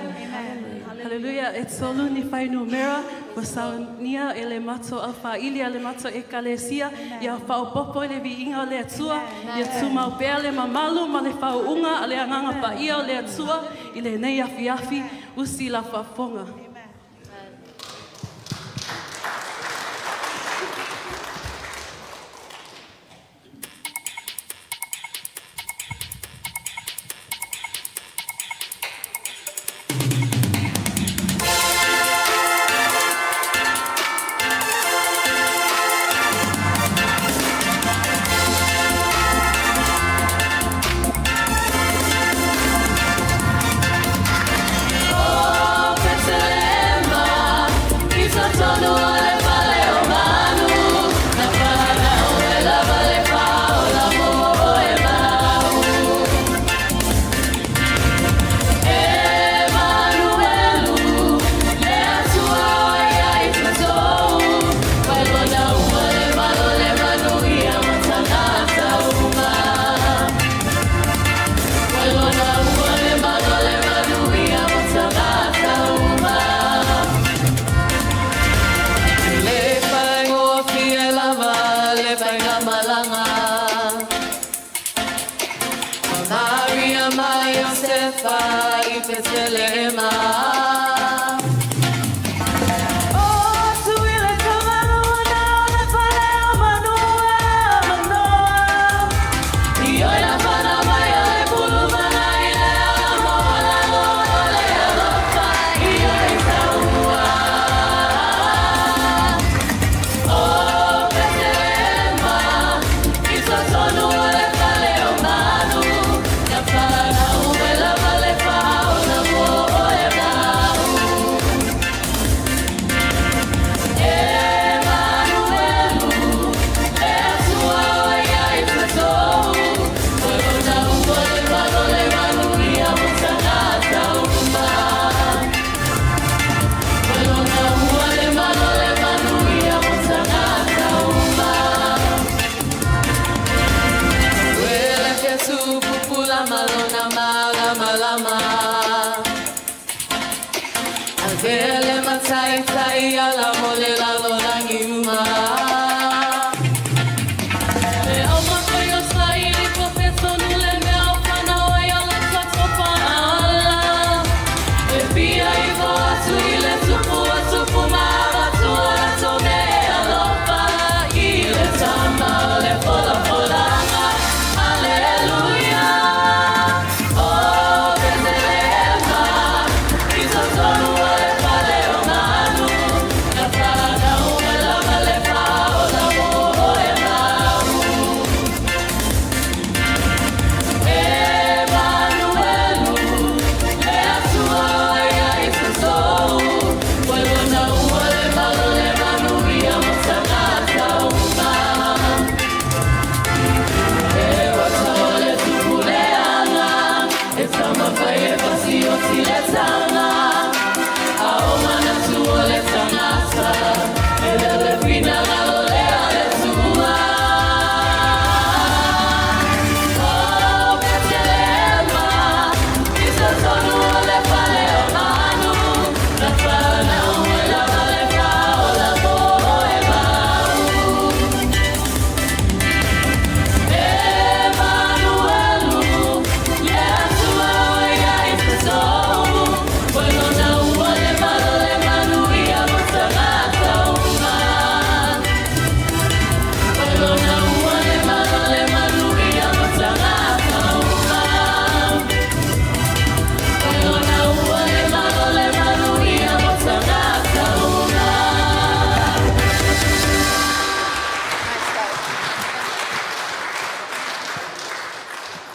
Haleluia. E tolu ni fuainumera ua saunia e le matou aofaaili a le matou Ekalesia ia faaopoopo i le viiga o le Atua, ia tumau pea le mamalu ma le faauuga a le Agaga Paia o le Atua i lenei afiafi, usi la faafofoga.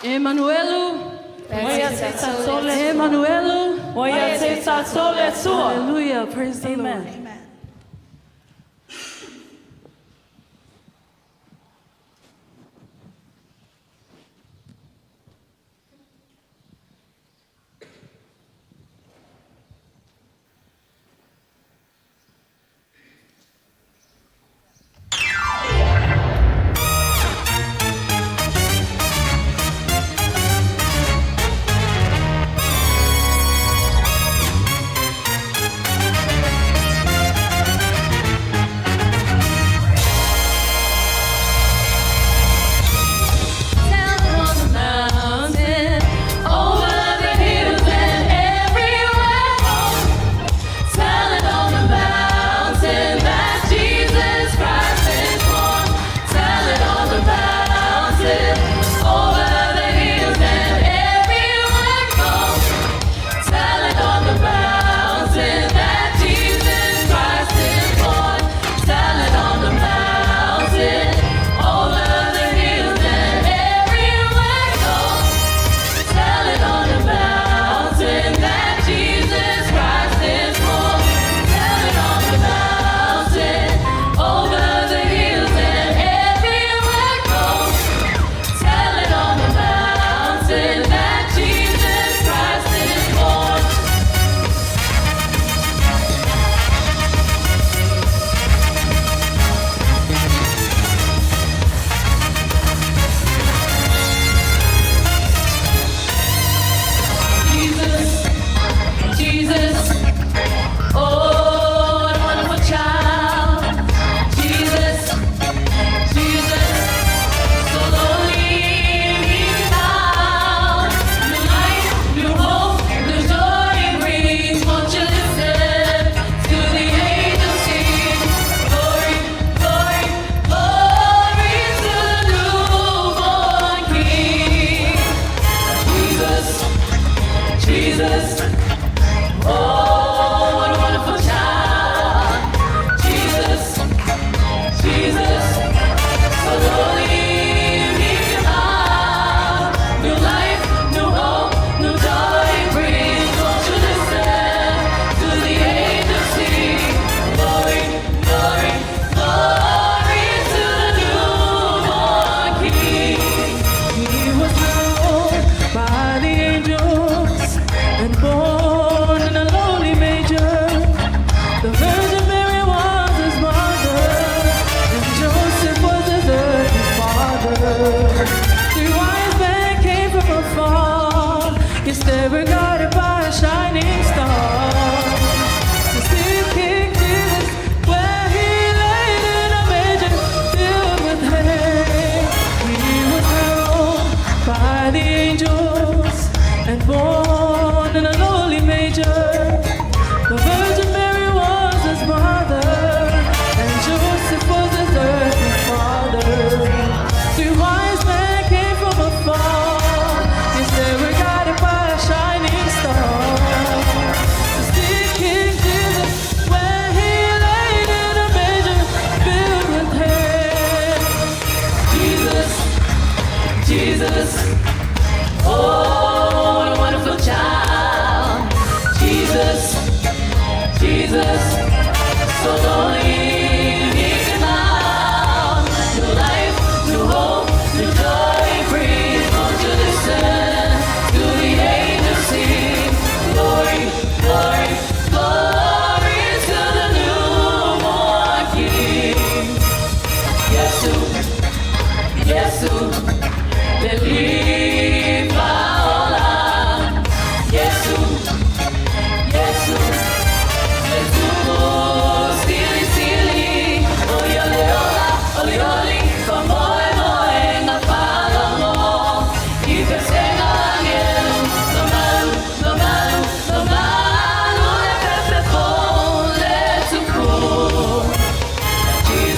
Emanuelu. Emanuelu. Hallelujah. Praise the Lord. Amen.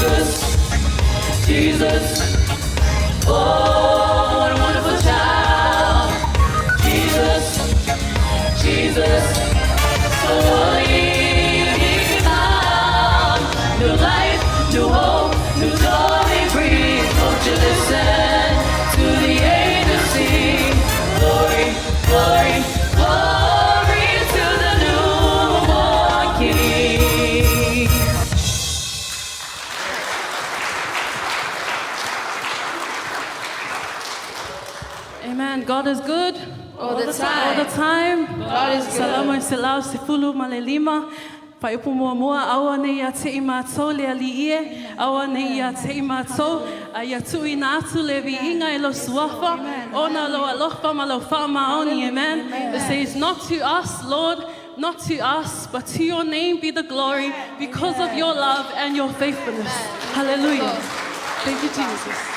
Jesus, Jesus. Oh, what a wonderful child. Jesus, Jesus. So holy, meek and mild. New life, new hope, new joy he brings. Won't you listen to the angels sing? Glory, glory, glory to the newborn King. Amen. God is good. All the time. All the time. God is good. Salamo i se lao se fulu ma le lima. Faaiupu muamua, aua ne i ia te i mātou le Alii e, aua ne i ia te i mātou, a ia tuuina atu le viiga i lou Suafa, ona o lou alofa ma lou faamaoni. Amen. It says, Not to us, Lord, not to us, but to your name be the glory because of your love and your faithfulness. Hallelujah. Thank you, Jesus.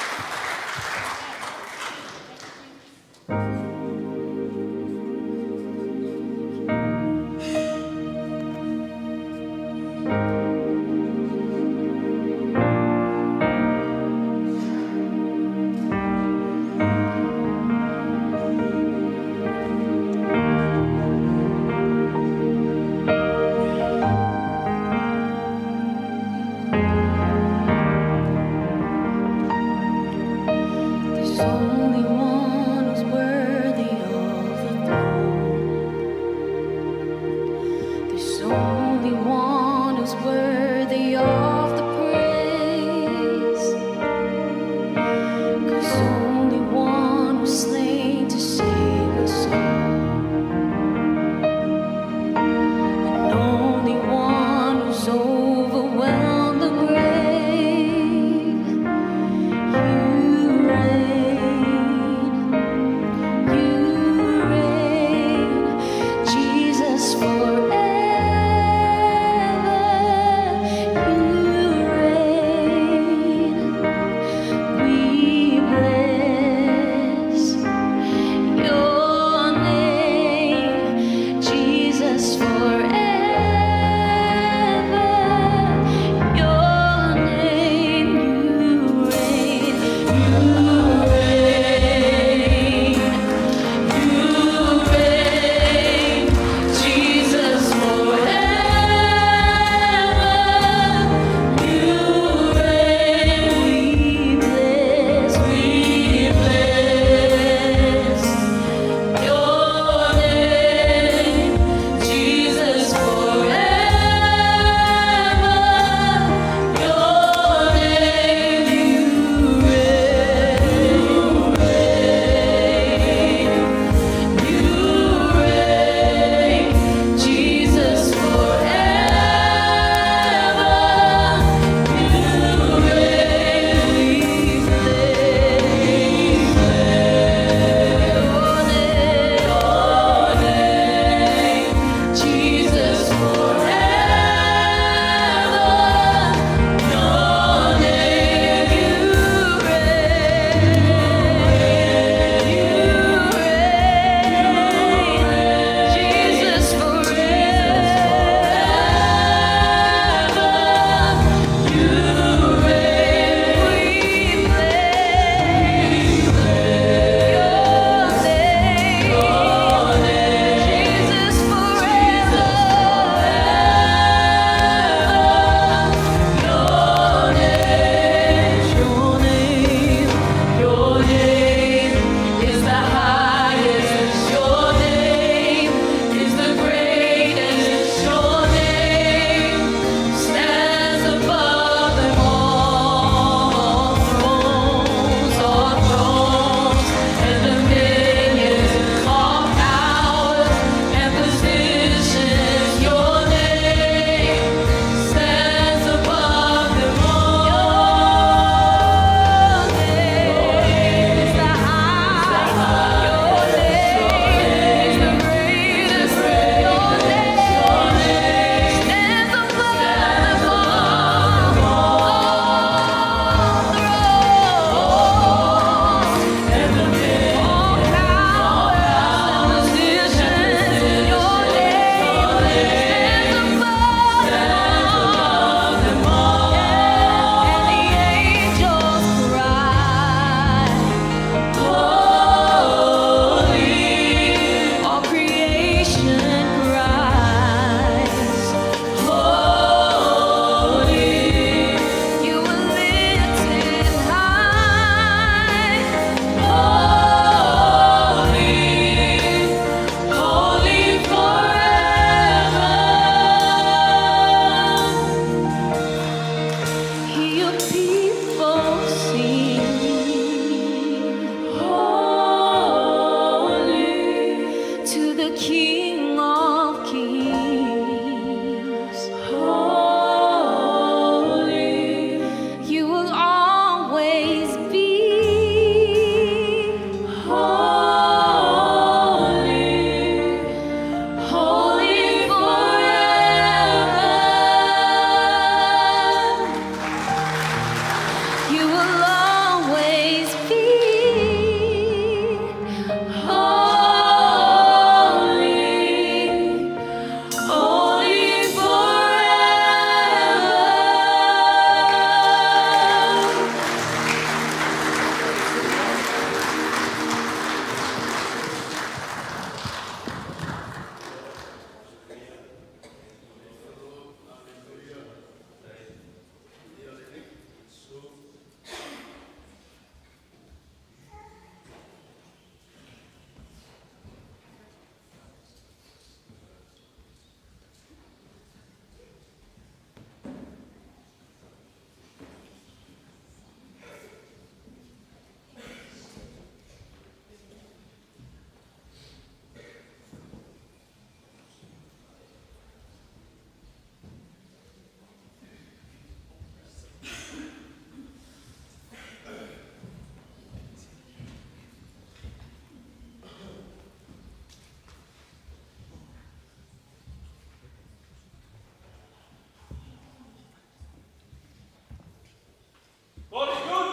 God is good.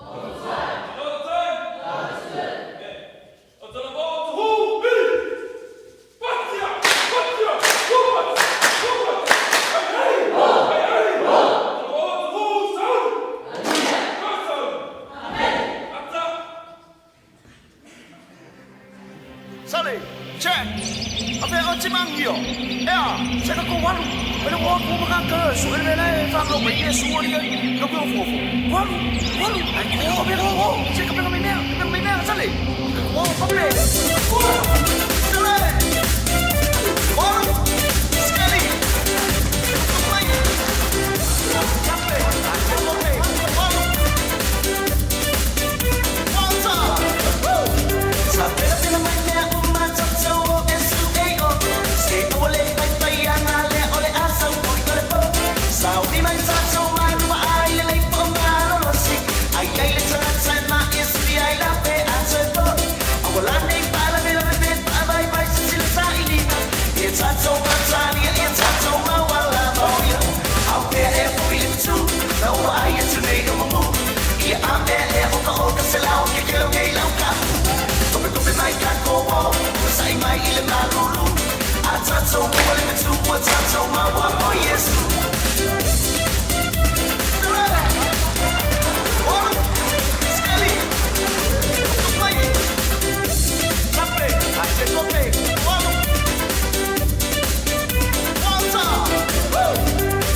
All the time. And all the time. God is good. Amen. Sale, check. A mea o timangio. Ea, se ka ko walu. Ele o ko maka ka su ele le fa ko mai Yesu o ni no ko fo fo. Walu, walu. Ai ko me ko o. Se ka me me me me me sale. O pa pe. Sale. Walu. Skelly. Mai. Kape. Kape. Walu. Walter. Woo. Sa pera pera mai mea uma tau o S-U-A-O. Se o le pai pai ana le o le asa o i le po. Sa o ni mai sa tau mai lua ai le lei po ma lo si. Ai ai le tana tai ma i ai la pe a te po. A wala nei pa la me la me pa vai vai si si le sa i li. E ta tau ma ta ni e ta tau ma wala mo ya. Au pe e fo i le tu. Na o ai e tu nei o mo. Ia a mea e o ka o ka se lau ke ke o ngei lau ka. Tope tope mai ka ko o. Sa i mai i le malulu. A tatou mo le metu ua tatou maua o Iesu. Skelly. Mai. Kape. A te kope. Walu. Walter. Woo.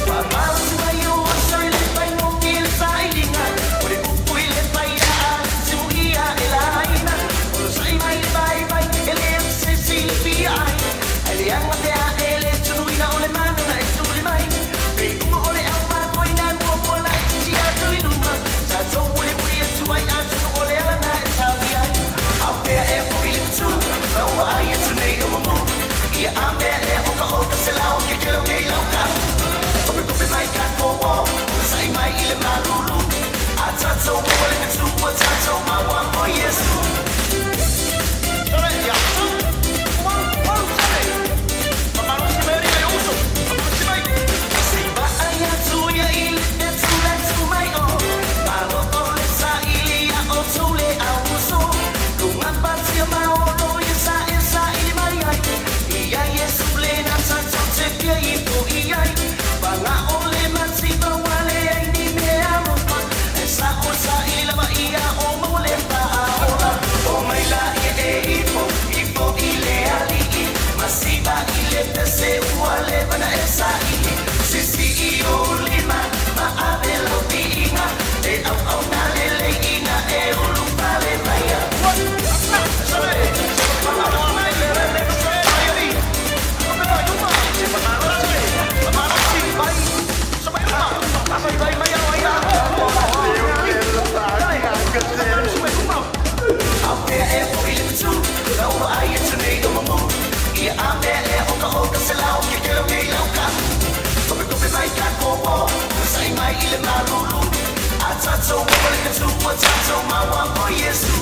Pamalo ai o aso i le pai mo ki le sailiga. O le upu i le pai a tu ia e laina. O lo sai mai le vai vai e le se si le fia ai. Ai le anga te a e le tunuina o le manu na e tuli mai. Pe uma o le au ma koi na mua mua na e titi a tui luma. Sa tou uli uli e tu ai a tunu o le ala na e taui ai. Au pea e fo i le tu, na ua ai e tu nei o mamu. Ia a mea e o ka o ka se lau ke ke o ngei lau ka. Tope tope mai ka ko o, sa i mai i le malulu. A tatou mo le metu ua tatou maua o Iesu. Sale, ia, tu, walu, walu, sale. Mamalo si meri mai uso, mamalo si mai. Se va ai atu ia i le tu le tu mai o. Malo o le sa ili ia o tu le au uso. Lunga patia ma o lo ia sa e sa ili mai ai. Ia Yesu le na tatou te pia i po i ai. Panga o le mati pa wale ai ni mea alofa. E sa o sa ili lava ia o maua le pa a ola. O mai la ia e ipo, ipo i le alii. Masiva i le pese ua le vana e sa ili. Sisi i o lima, ma ave lau piinga. E au au na le leiina e ulu pale maia. Au pea e fo i le tu, na ua ai e tu nei o mamu. Ia a mea e o ka o ka se lau ke ke o ngei lau ka. Tope tope mai ka ko o, sa i mai i le malulu. A tatou mo le metu ua tatou maua o Iesu.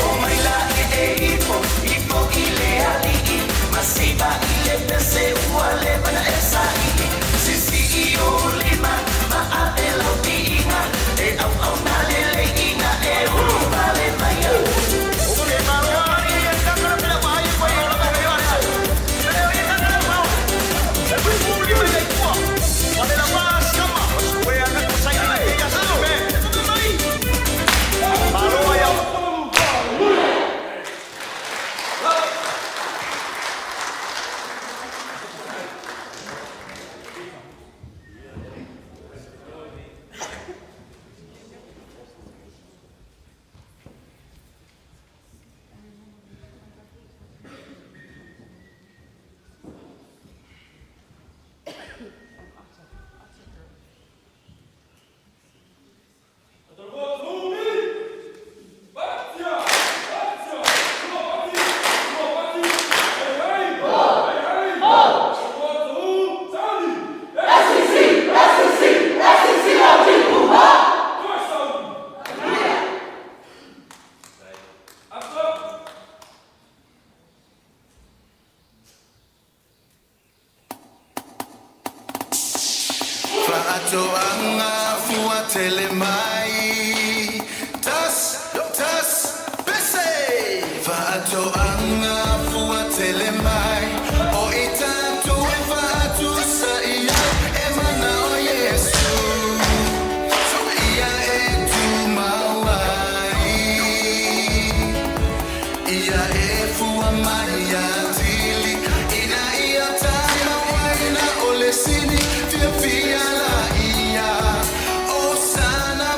O mai la e e ipo, ipo i le alii. Masiva i le pese ua le vana e sa ili. Sisi i o lima, ma ave lau piinga. E au au na le leiina e ulu pale maia. tele mai. Tas, tas, pese! Faatoaga fua tele mai. O i tatou e faatusa i ai, e mana o Iesu. Ia e tumau ai. Ia e fua mai atili ina ia tamauaina o le sini fiafia laia. Osana.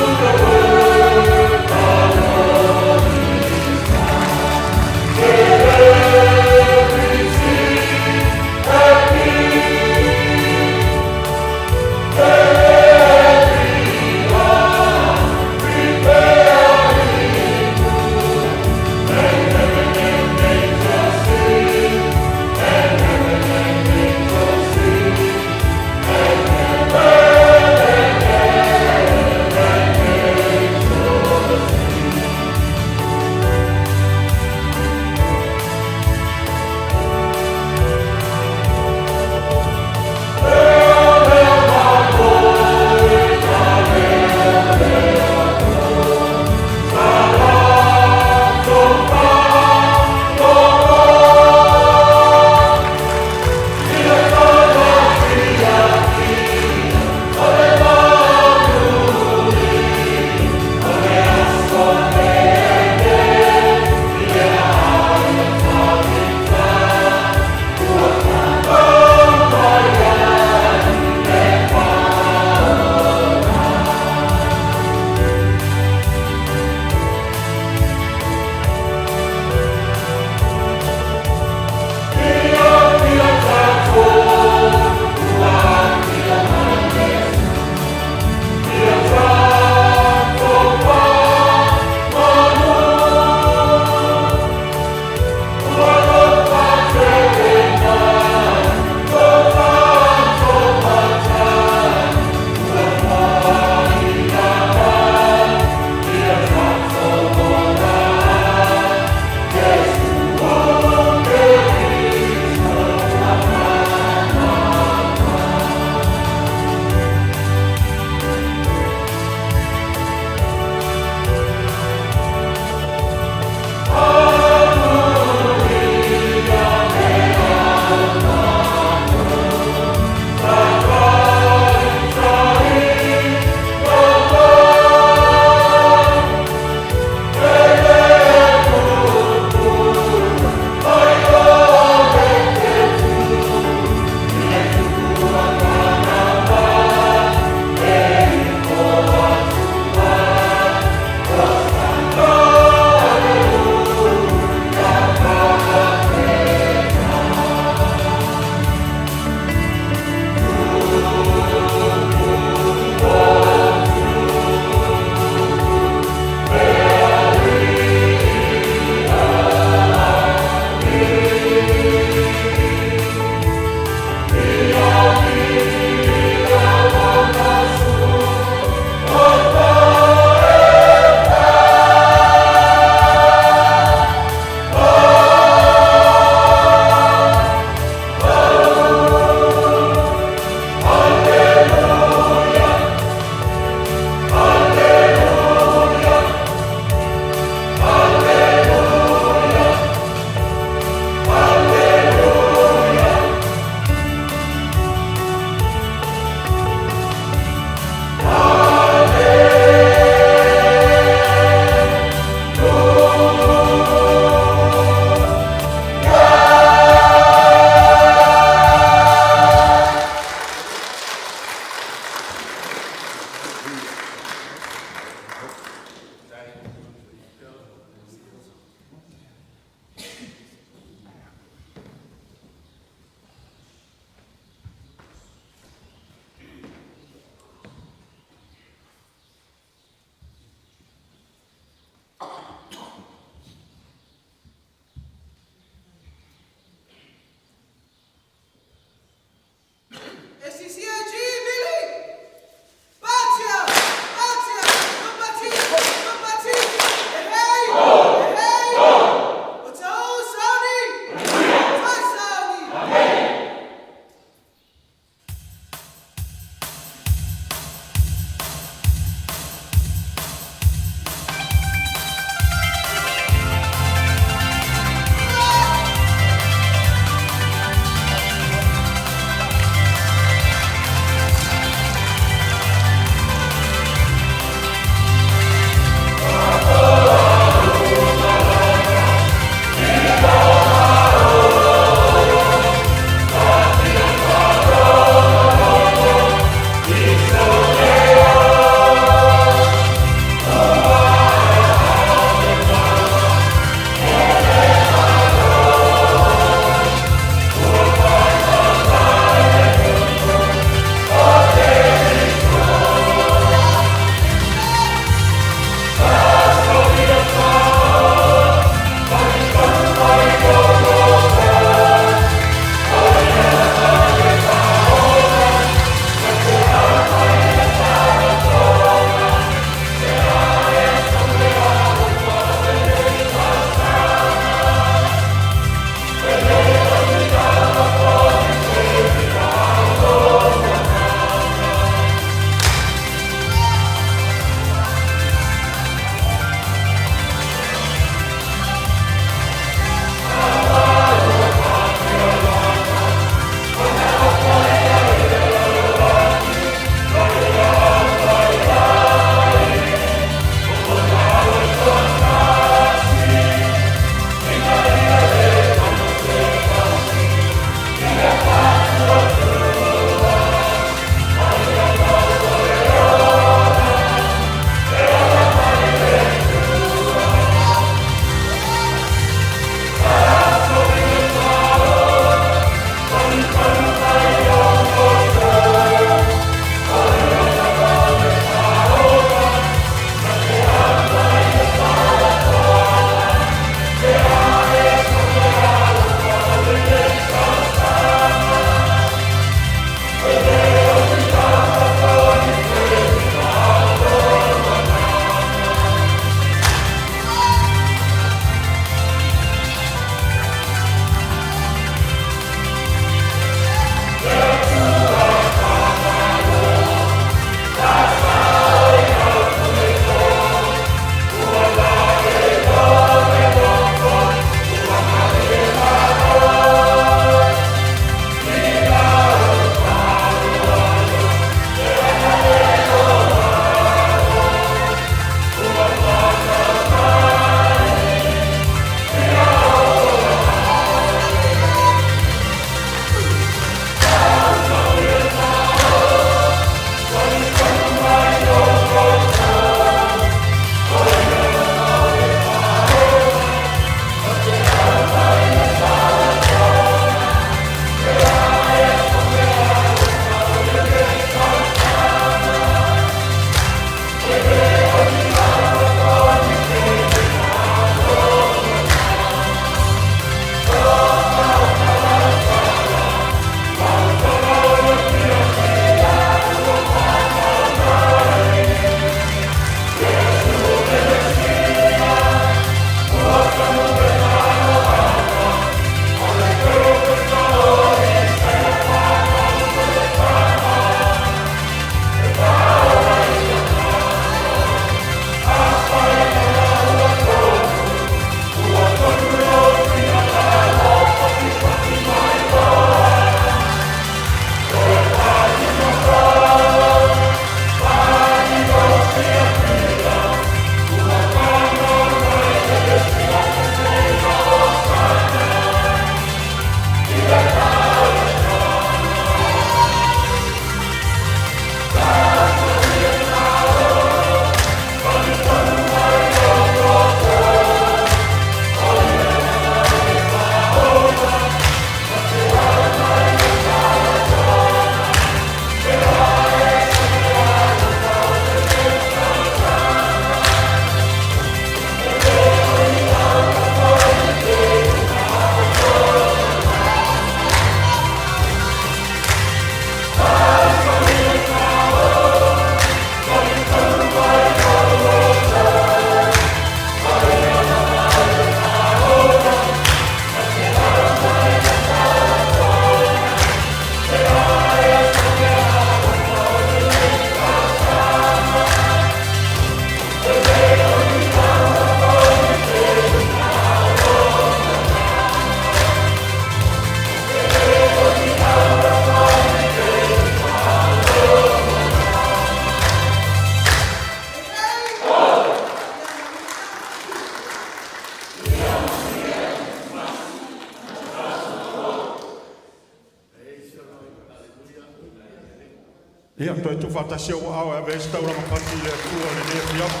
Ia, toe tuufaatasi ou aao e ave ai se taulaga pati i le Atua i lenei afiafi.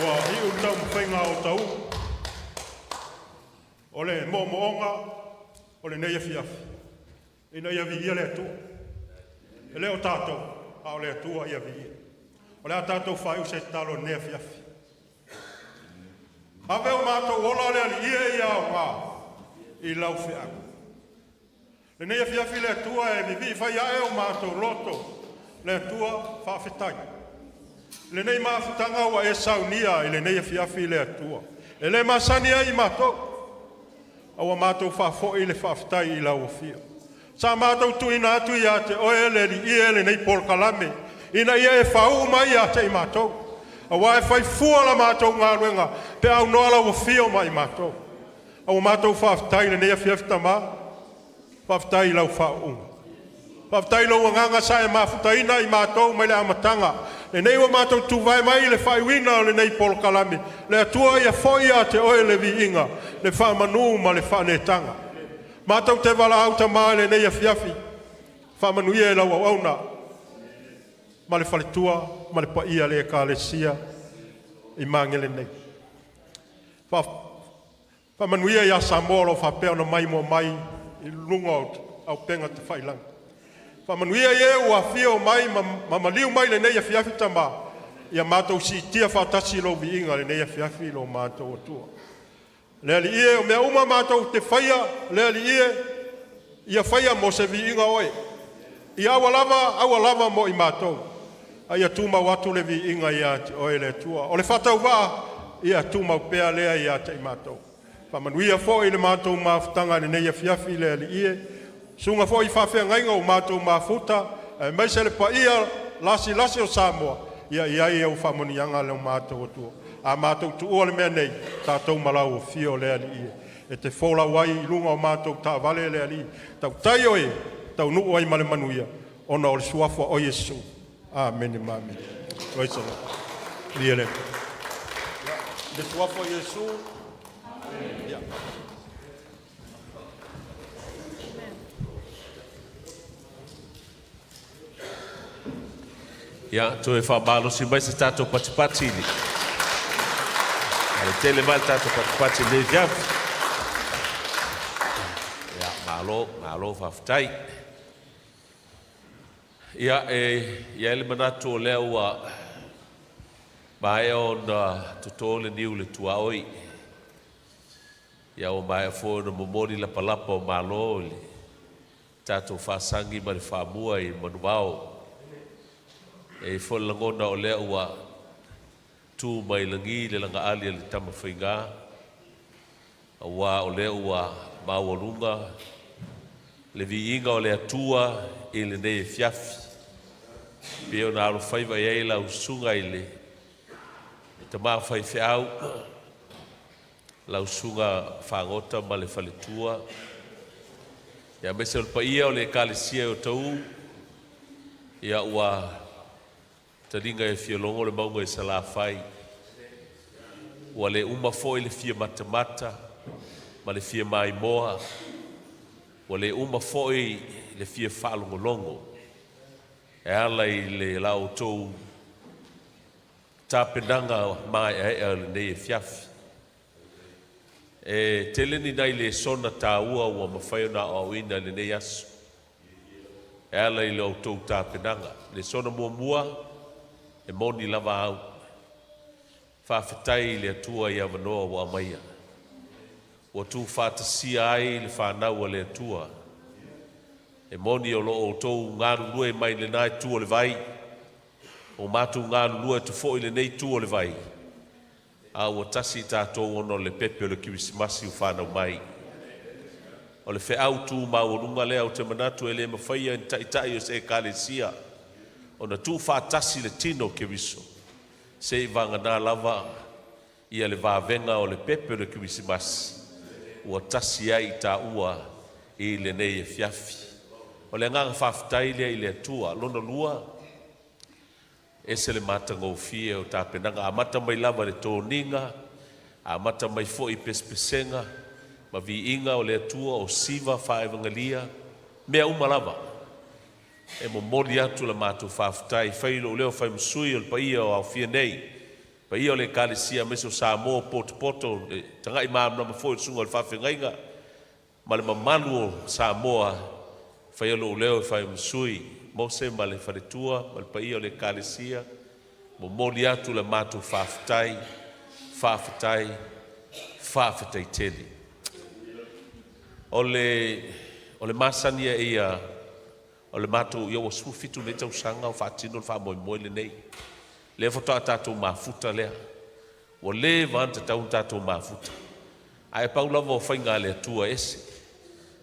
Ua iu le taumafaiga a Otahuhu o le moomooga o lenei afiafi, ina ia viia le Atua. E le o tatou, a o le Atua ia viia. O le a tatou faaiu i se tatalo i lenei afiafi. Ave o matou ola le Alii e ia aoga i lau feau. Lenei afiafi le Atua e vivii fai ae o matou loto, le Atua faafetai. Lenei mafutaga ua e saunia i lenei afiafi le Atua. E le masani ai i matou, a ua matou faafoi le faafetai i lau Afio. Sa matou tuuina atu ia te Oe le Alii e lenei polokalame, ina ia e faauu mai ia te i matou, aua e fai fua la matou galuega pe a aunoa lau afio ma i matou. A ua matou faafetai i lenei afiafi Tama, faafetai i lau faauuga. Faafetai i lou agaga sa e mafutaina ai matou mai le amataga. Lenei ua matou tuvae mai i le faaiuina o lenei polokalame, le Atua ia foi ia te Oe le viiga, le faamanu ma le faaneetaga. Matou te valaau Tama i lenei afiafi, faamanuia i lau auauna ma le faletua ma le paia o le Ekalesia i Magele nei. Faamanuia ia Samoa o lo o faapea ona maimoa mai i luga o auupega tafailagi. Faamanuia i e ua afio mai ma maliu mai i lenei afiafi Tama, ia matou siitia faatasi lou viiga i lenei afiafi i lo matou Atua. Le Alii e, o mea uma matou te faia, le Alii e, ia faia mo se viiga o Oe. Ia aua lava, aua lava mo i matou, a ia tumau atu le viiga ia te Oe le Atua. O le faatauvaa, ia tumau pea lea ia te i matou. Faamanuia foi i le matou mafutaga i lenei afiafi le Alii e, susuga foi i faafeagaiga ua matou mafuta aemaise le paia lasilasi o Samoa, ia i ai au faamanuiaga le matou Atua. A matou tuua le mea nei, tatou ma lau afio le Alii e, e te folau ai i luga o matou taavale le Alii, tautai oe, taunuu ai ma le manuia ona o le suafa o Iesu. Amene ma amene. Praise the Lord. Viia le Atua. I le suafa o Iesu. Ia. Ia, toe faamalosi mai se tatou patipati i le ale tele mai le tatou patipati i lenei afiafi. Ia, malo, malo faafetai. Ia, e i ai le manatu o lea ua maea ona toto le niu i le tuaoi. Ia, ua maea foi ona momoli lapalapa o malo i le tatou faasagi ma le faamua i manuvao. E i ai foi le lagona o lea ua tu mai lagi le lagaali a le Tamafaiga, aua o lea ua maualuga le viiga o le Atua i lenei afiafi, pei ona alofaiva i ai lau susuga i le tama faifeau, lau susuga Fagota ma le faletua, aemaise o le paia o le Ekalesia e Otahuhu. Ia ua taliga e fia logo le mauga i Salafai. Ua le uma foi le fia matamata ma le fia maimoa, ua le uma foi le fia faalogologo e ala i le la outou tapenaga maeaea o lenei afiafi. E tele ni nai lesona taua ua mafai ona aoaoina i lenei aso e ala i la outou tapenaga. Lesona muamua, e moni lava au. Faafetai i le Atua i avanoa ua aumaia, ua tuufaatasia ai le fanau a le Atua. E moni o lo o outou galulue mai lena itu o le vai, o matou galulue atu foi i lenei itu o le vai, a ua tasi i tatou ona o le pepe o le Kerisimasi ua fanau mai. O le feau tu maualuga lea ou te manatu e le mafaia e ni taitai o se Ekalesia ona tuufaatasi le tino o Keriso, se i vagana lava ia le vavega o le pepe o le Kerisimasi ua tasi ai i taua i lenei afiafi. O le agaga faafetai lea i le Atua. Lona lua, ese le matagofie o tapenaga, amata mai lava i le toniga, amata mai foi i pesepesega ma viiga o le Atua o siva faaevagelia. mea uma lava. E momoli atu la matou faafetai, fai lou leo fai ma sui o le paia o aofia nei, paia o le Ekalesia aemaise o Samoa potopoto, le taga'i malamalama foi o le susuga i le faafeagaiga ma le mamalu o Samoa. Faia lou leo e fai ma sui, Mose ma le faletua ma le paia o le Ekalesia, momoli atu le matou faafetai, faafetai, faafetai tele. O le o le masani a ia o le matou ia ua 17 nei tausaga o faatino le faamoemoe lenei. Lea faatoa tatou mafuta lea. Ua leva lava ona tatau ona tatou mafuta. Ae pau lava o faiga a le Atua e ese.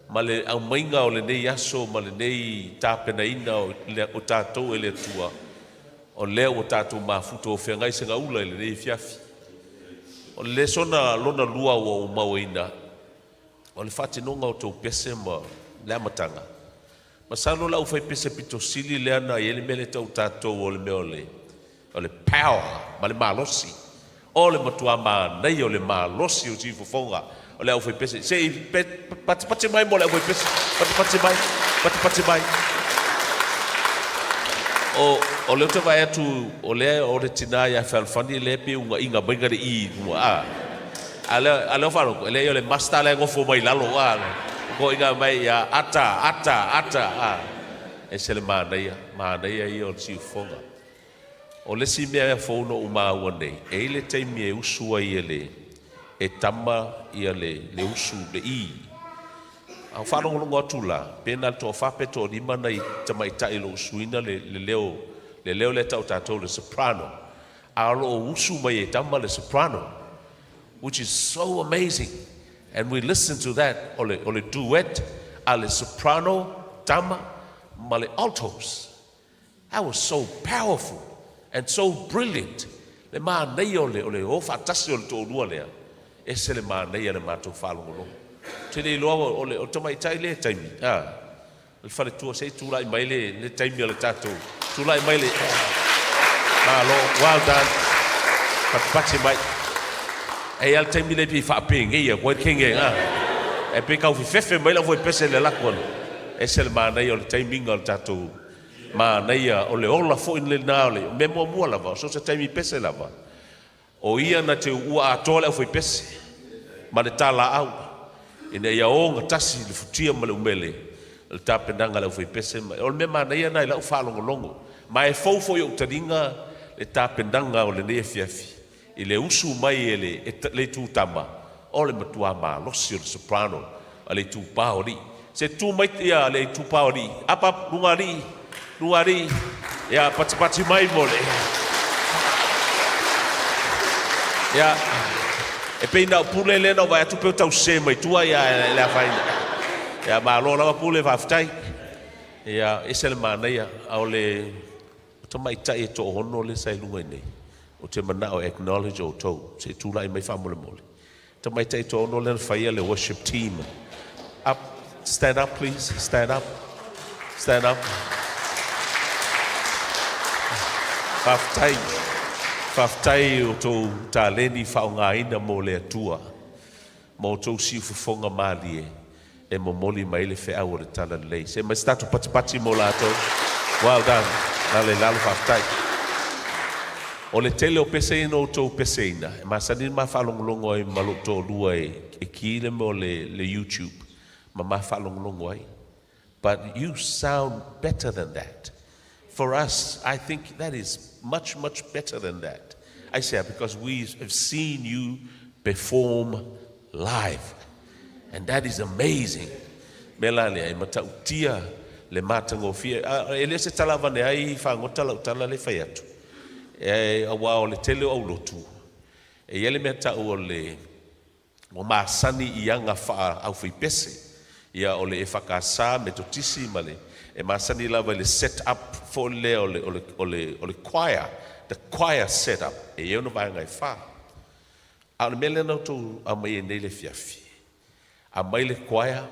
Ma le aumaiga o lenei aso ma lenei tapenaina o tatou e le Atua, o lea ua tatou mafuta ua feagai segaula i lenei afiafi. O le lesona lona lua ua ou mauaina, o le faatinoga o tou pese ma le amataga. Masalo o le aufaipese pito sili lea na i ai le mea lea e tau tatou o le mea o le o le power ma le malosi. O le matua manaia o le malosi o siufofoga o le aufaipese. Se i patipati mai mo le aufaipese. Patipati mai, patipati mai. O, o lea ou te vaai atu o lea o le tina ia Fealofani lea e pei e ugaiga maiga le i i luga, a. A lea, a lea ua faalogo, e leai o le master la e gofo mai lalo, a, totoina mai ia ata, ata, ata, a. Ese le manaia, manaia ia o le siufofoga. O le isi mea fou na ou maua nei, e i ai le taimi e usu ai e le e tama ia le le usu le i. A ou faalogologo atu la, pe na o le toafa pe toalima nai tamaitai o lo o usuina le le leo le leo lea e tau e tatou o le soprano, a o lo o usu mai e tama le soprano, which is so amazing and we listen to that o le o le duet a le soprano tama ma le altos. That was so powerful and so brilliant le manaia o le o le o faatasi o le toalua lea, ese le manaia le matou faalogologo. Ou te le iloa o le o le tamaitai lea taimi a o le faletua se i tulai mai le le taimi o le tatou tulai mai le malo well done patipati mai. E i ai lava le taimi lea e pei faapenei atu ai le kenge a e pei tau fefefe mai le aufoepese i le alu atu a ese le manaia o le taimiga o le tatou Manaia, o le ola foi lena o le mea muamua lava, o so o se taimi pese lava, o ia na te uua atoa le aufaipese ma le talaau ina ia ogatasi le futia ma le umele o le tapenaga a le aufaipese. Ma o le mea manaia lena i lau faalogologo, ma e fou foi i ou taliga le tapenaga o lenei afiafi I le usu mai e le, le itu tama, o le matua malosi o le soprano a le itupa o alii. Se tu mai ia le itupa o alii, up up, luga alii, luga alii, ia patipati mai mo le, ia, e pei na o Pule lea na ou vaai atu pei o tau sese mai tua ia e le afaina. Ia malo lava Pule, faafetai. Ia, ese le manaia, a o le O tamaitai e toaono lea sa i luga i nei, ou te manao e acknowledge outou, se i tulai mai faamolemole. Tamaitai e toaono lea na faia le worship team. Up, stand up please, stand up, stand up. Faafetai, faafetai i outou taleni faaaogaina mo le Atua, ma outou siufofoga malie. e momoli mai ai le feau o le Talalelei. Se mai se tatou patipati mo latou. Well done. Lalo i lalo, faafetai. O le tele o pese ia na outou peseina, e masani ona ma faalogologo ai ma lou toalua e ki le mea o le YouTube ma ma faalogologo ai. But you sound better than that. For us, I think that is much, much better than that. Aisea? Because we have seen you perform live. And that is amazing. Mea la lea, e matautia le matagofie. E le o se tala avane ai fagota lau tala lea e fai atu. E, aua o le tele o aulotu, e i ai le mea tau o le Ua masani i aga faa-aufaipese, ia o le EFKS, Metotisi ma le, e masani lava i le set up foi lea o le, o le, o le, o le choir, the choir set up, e i ai ona vaega e fa. A o le mea lea na outou aumaia nei i le afiafi, aumai le choir,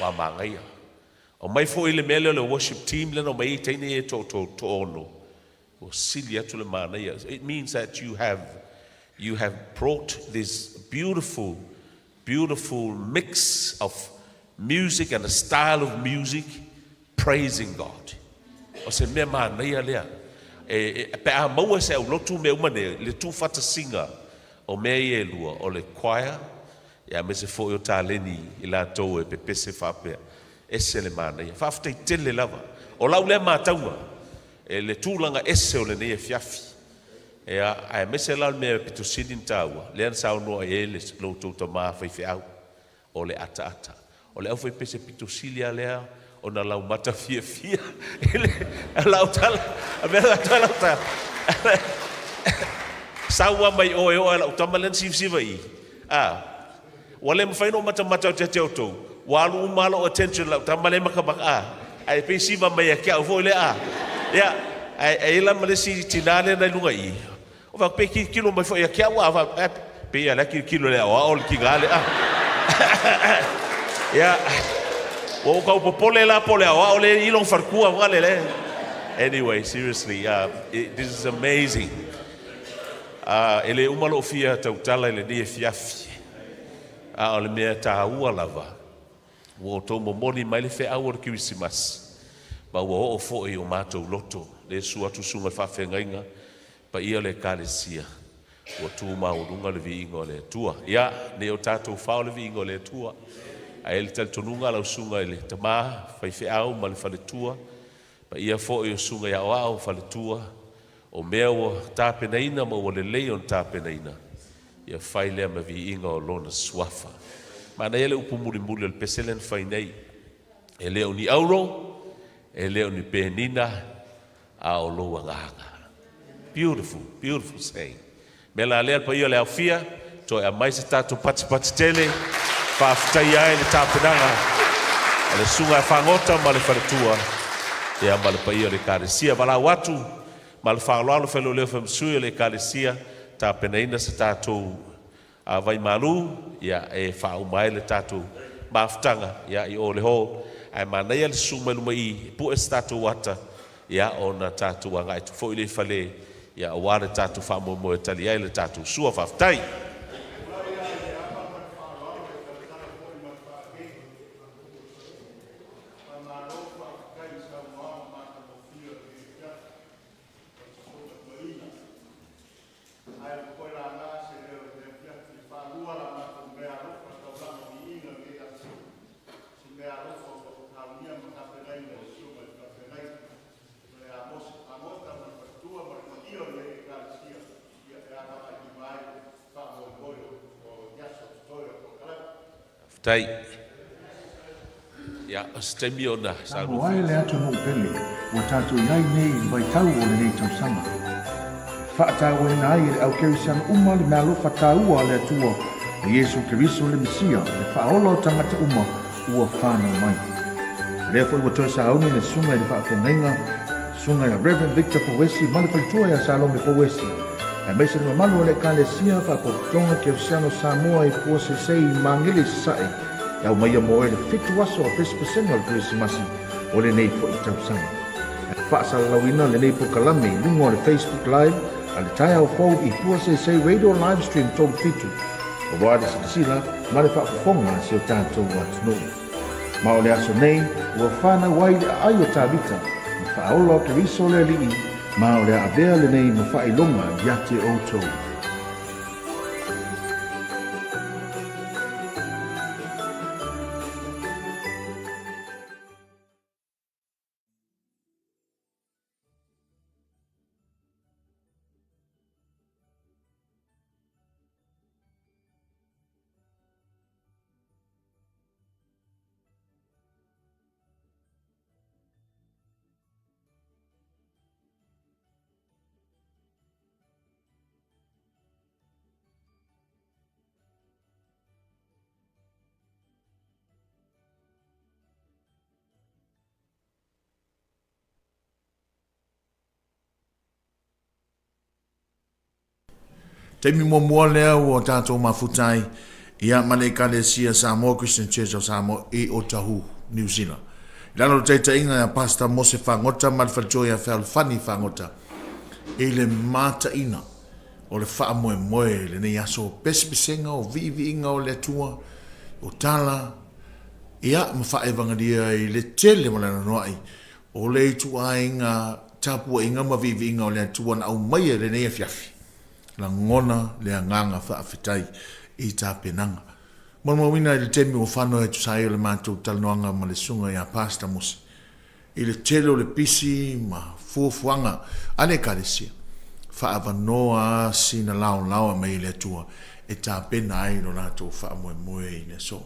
ua manaia. Aumai foi le mea lea o le worship team lea na aumai ai teine ia e toaono, Ua sili atu le manaia. It means that you have you have brought this beautiful beautiful mix of music and a style of music. Praising God. O se mea manaia lea. E, e, pe a maua e se aulotu mea uma nei, le tuufaatasiga o mea ia e lua, o le choir, ia aemaise foi o taleni i latou e pepese faapea. Ese le manaia. Faafetai tele lava. O lau lea matauga, e le tulaga ese o lenei afiafi. Ia, aemaise la o le mea e pito sili ona taua, lea na saunoa i ai le, lo outou tama faifeau, o le ataata. O le aufaipese pito sili lava lea ona laumata fiafia i le lau tala, a mea la lau tala. Sau lava mai o e oo lava i lau tama lea na sivasiva i i. A, ua le mafai ona ou matamata atu ia te outou, ua alu uma lava lou attention i lau tama lea e matamata, a, ae pei siva mai ia te au foi lea, a. Ia, ae e i ai la ma le isi tina lea na i luga i i, Ou fai atu, pe tilotilo mai foi ia te au, a, pei lava o la e tilotilo i le aoao le tina lea. Ia, ua ou tau popole la po o le aoao lea e i lona faletua fale le. Anyway, seriously, it, this is amazing. E le uma lou fia tautala i lenei afiafi, a o le mea taua lava, ua outou momoli mai le feau o le Kerisimasi, ma ua oo foi i o matou loto, lea e susu atu susuga i le faafeagaiga, Paia o le Ekalesia, ua tu maualuga le viiga o le Atua. Ia, nei o tatou fao le viiga o le Atua. Ae i ai le talitonuga lau susuga i le tama, faifeau ma le faletua, paia foi o susuga i aoao ma faletua, o mea ua tapenaina ma ua lelei ona tapenaina, ia fai lea ma viiga o Lona Suafa. Manaia le upu mulimuli o le pese lea na fai nei, E le o ni auro, e le o ni penina, a o lou agaga. Beautiful, beautiful saying. Mea la lea le paia o le aofia, toe aumai se tatou patipati tele, faafetaia ai le tapenaga a le Susuga ia Fagota ma le faletua, ia ma le paia o le Ekalesia. Valaau atu ma le faaaloalo Faileoleo Faimasui o le Ekalesia, tapenaina se tatou A vaimalu, ia, e faauma ai le tatou mafutaga, ia, i o le hall. Ae manaia le susu mai luma i i, e pue se tatou ata, ia, ona tatou agai atu foi lea i fale, ia, aua le tatou faamoemoe e tali ai le tatou sua. Faafetai. Ae ua toe lala se leo i le afiafi e faalua la matou meaalofa taulaga viiga lenei aso, se meaalofa ua taunia ma tapenaina e le Susuga i le Faafeagaiga ma le Amose Fagota ma le faletua ma le paia o lenei Ekalesia ia e alagailima ai le faamoemoe o ni aso totoe o le polokalame. Faafetai. Ia, o se taimi ona saunoa Samoa e le atunuu pele ua tatou i ai nei i le vaitau o lenei tausaga. E faatauaina ai e le au kerisiano uma le meaalofa taua a le Atua o Iesu Keriso le Mesia, le Faaola o tagata uma ua fanau mai. O lea foi ua toe sauni le Susuga i le Faafeagaiga, Susuga ia Rev. Victor Pouesi ma le faletua ia Salome Pouesi, aemaise le mamalu o le Ekalesia Faapotopotoga Kerisiano Samoa i Puaseisei i Magele i Sasae, e aumaia mo oe le fitu aso a pesepesega o le Kerisimasi o lenei foi tausaga. E faasalalauina lenei polokalame i luga o le Facebook Live a le Taeao Fou i Puaseisei Radio Livestream 37, aua le silasila ma le faafofoga a si o tatou atunuu. Ma o le aso nei ua fanau ai le aai o Tavita, le Faaola o Keriso le Alii, ma o le a avea lenei ma faailoga ia te outou. Taimi muamua lea ua tatou mafuta ai ia ma le Ekalesia Samoa Christian Church of Samoa i Otahuhu, New Zealand. I lalo o le taitaiga ia Pastor Mose Fagota ma le faletua ia Fealofani Fagota i le mataina o le faamoemoe i lenei aso o pesepesega o viiviiga o le Atua, o tala. ia, ma faaevagalia i le tele ma le anoanoai o le ituaiga tapuaiga ma viiviiga o le Atua na aumaia i lenei afiafi. Lagona le agaga faafetai i tapenaga. Molimauina i le taimi ua fano e tusa ai o le matou talanoaga ma le Susuga ia Pastor Mose i le tele o le pisi ma fuafuaga a le Ekalesia, faaavanoa sina laolao e aumai e le Atua e tapena ai lo latou faamoemoe i le aso.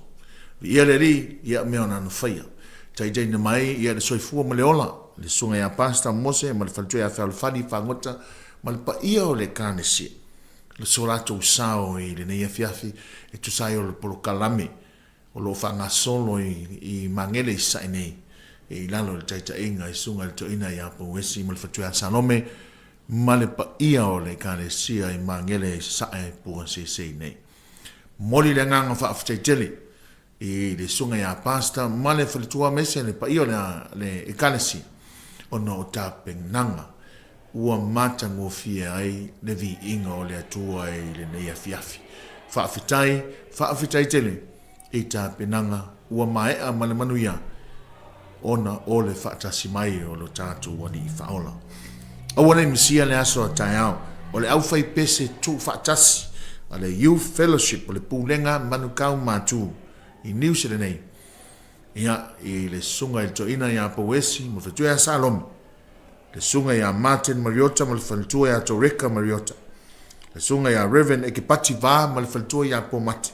Viia le Alii ia mea o Lana faia. Taitaina mai ia le soifua ma le ola, le Susuga ia Pastor Mose ma le faletua ia Fealofani Fagota ma le paia o le Ekalesia. So latou sao i lenei afiafi e tusa ai o le polokalame o lo o faagasolo i Magele i Sasae nei, i lalo i le taitaiga i Susuga i le Toeaina ia Pouesi ma le Faletua ia Salome ma le paia o le Ekalesia i Magele i Sasae Puaseisei nei. Momoli le agaga faafetai tele i le susuga ia Pastor ma le faletua aemaise le paia o le Ekalesia ona o tapenaga ua matagofie ai le viiga o le Atua i lenei afiafi. Faafetai, faafetai tele i tapenaga ua maea ma le manuia ona o le faatasi mai o lo tatou Alii Faaola. Aua ne i misia le aso a taeao o le aufaipese tuufaatasi a le Youth Fellowship o le Pulega Manukau Matu i Niu Sila nei, ia, i le Susuga i le Toeaina ia Pouesi ma le Faletua ia Salome, le Susuga ia Martin Mariota ma le Faletua ia Toreka Mariota, le Susuga ia Rev. Ekepati Va ma le Faletua ia Pomate,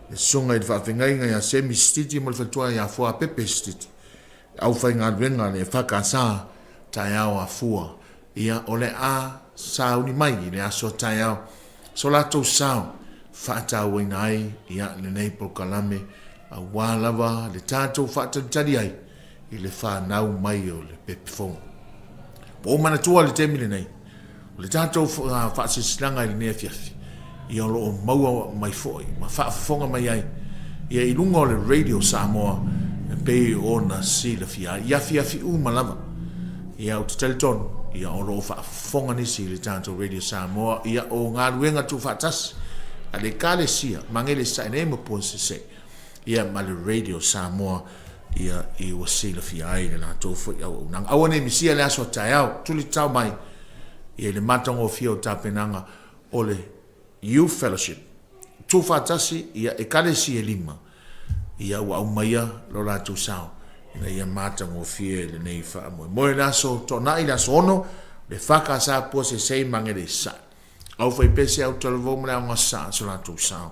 le Susuga i le Faafeagaiga ia Semi Sititi ma le Faletua ia Fuapepe Sititi, le aufaigaluega a le EFKS taeao afua, ia o le a sauni mai i le aso a taeao so latou sao faatauaina ai ia lenei polokalame aua lava le tatou faatalitali ai i le fanau mai o le pepe fou. Ua ou manatua le taimi lenei, o le tatou faasilasilaga i lenei afiafi, ia o lo o maua mai foi ma faafofoga mai ai ia i luga o le Radio Samoa e pei ona silafia ai i afiafi uma lava. Ia ou te talitonu, ia o lo o faafofoga nisi i le tatou Radio Samoa, ia o galuega tuufaatasi a le Ekalesia Magele Sae nei ma Puasese, ia ma le Radio Samoa ia i ua silafia ai le latou foi auaunaga. Aua ne i misia le aso a taeao, tuli tatao mai ia i le matagofie o tapenaga o le Youth Fellowship. Tuufaatasi ia Ekalesia e lima ia ua aumaia lo latou sao ina ia matagofie lenei faamoemoe. Le aso Toonai, le aso 6, le FKS Puasesei Magele i Sasae. Aufaipese, autalavou ma le aogasa so latou sao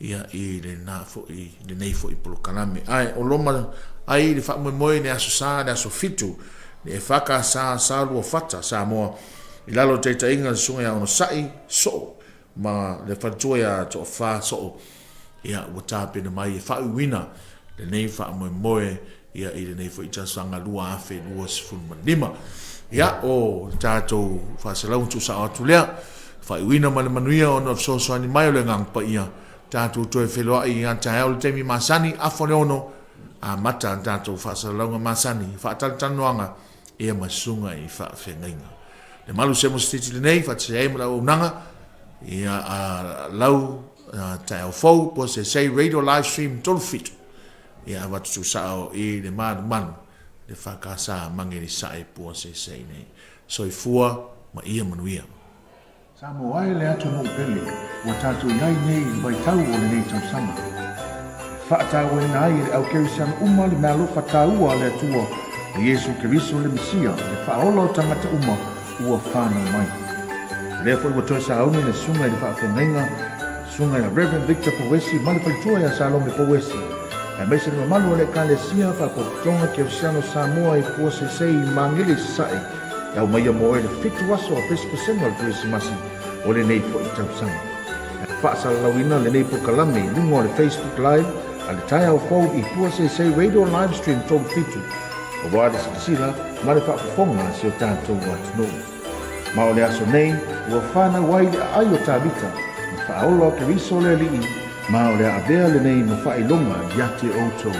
ia i lena foi, lenei foi polokalame. Ae o loma ai le faamoemoe i le Aso Sa, le aso 7, le EFKS Saluafata, Samoa, i lalo o le taitaiga a le Susuga ia Onosai Soo ma le faletua ia Toafa Soo, ia ua tapena mai e faauiuina lenei faamoemoe ia i lenei foi tausaga 2025. Ia, o le tatou faasalauga tuusao atu lea, faaiuina ma le manuia ona o le fesoasoani mai o le Agaga Paia, tatou toe feiloai ia taeao i le taimi masani, afa o le ono, amata le tatou faasalalauga masani, faatalatalanoaga, ia ma susuga i faafeagaiga. Le malu se mosititi lenei, faatasi ai ma le auaunaga, ia a lau taeao fou, po se sei radio live stream 37, ia avatu tuusao i le malumalu le FKS Magelisae Puaseisei nei. Soifua ma ia manuia. Samoa e le atunuu pele ua tatou i ai nei i le vaitau o lenei tausaga. E faatauaina ai e le au Kerisiano uma le meaalofa taua a le Atua o Iesu Keriso le Mesia, le Faaola o tagata uma ua fanau mai. O lea foi ua toe sauni le Susuga i le Faafeagaiga, Susuga ia Rev. Victor Pouesi ma le faletua ia Salome Pouesi, aemaise le mamalu o le Ekalesia Faapotopotoga Kerisiano Samoa i Puaseisei i Magele i Sasae, e aumaia mo oe le 7 aso a pesepesega o le Kerisimasi o lenei foi tausaga. E faasalalauina lenei polokalame i luga o le Facebook Live a le Taeao Fou i Puaseisei Radio Live Stream 37, aua le silasila ma le faafofoga a si o tatou atunuu. Ma o le aso nei ua fanau ai le aai o Tavita, le Faaola o Keriso le Alii, ma o le a avea lenei ma faailoga ia te outou.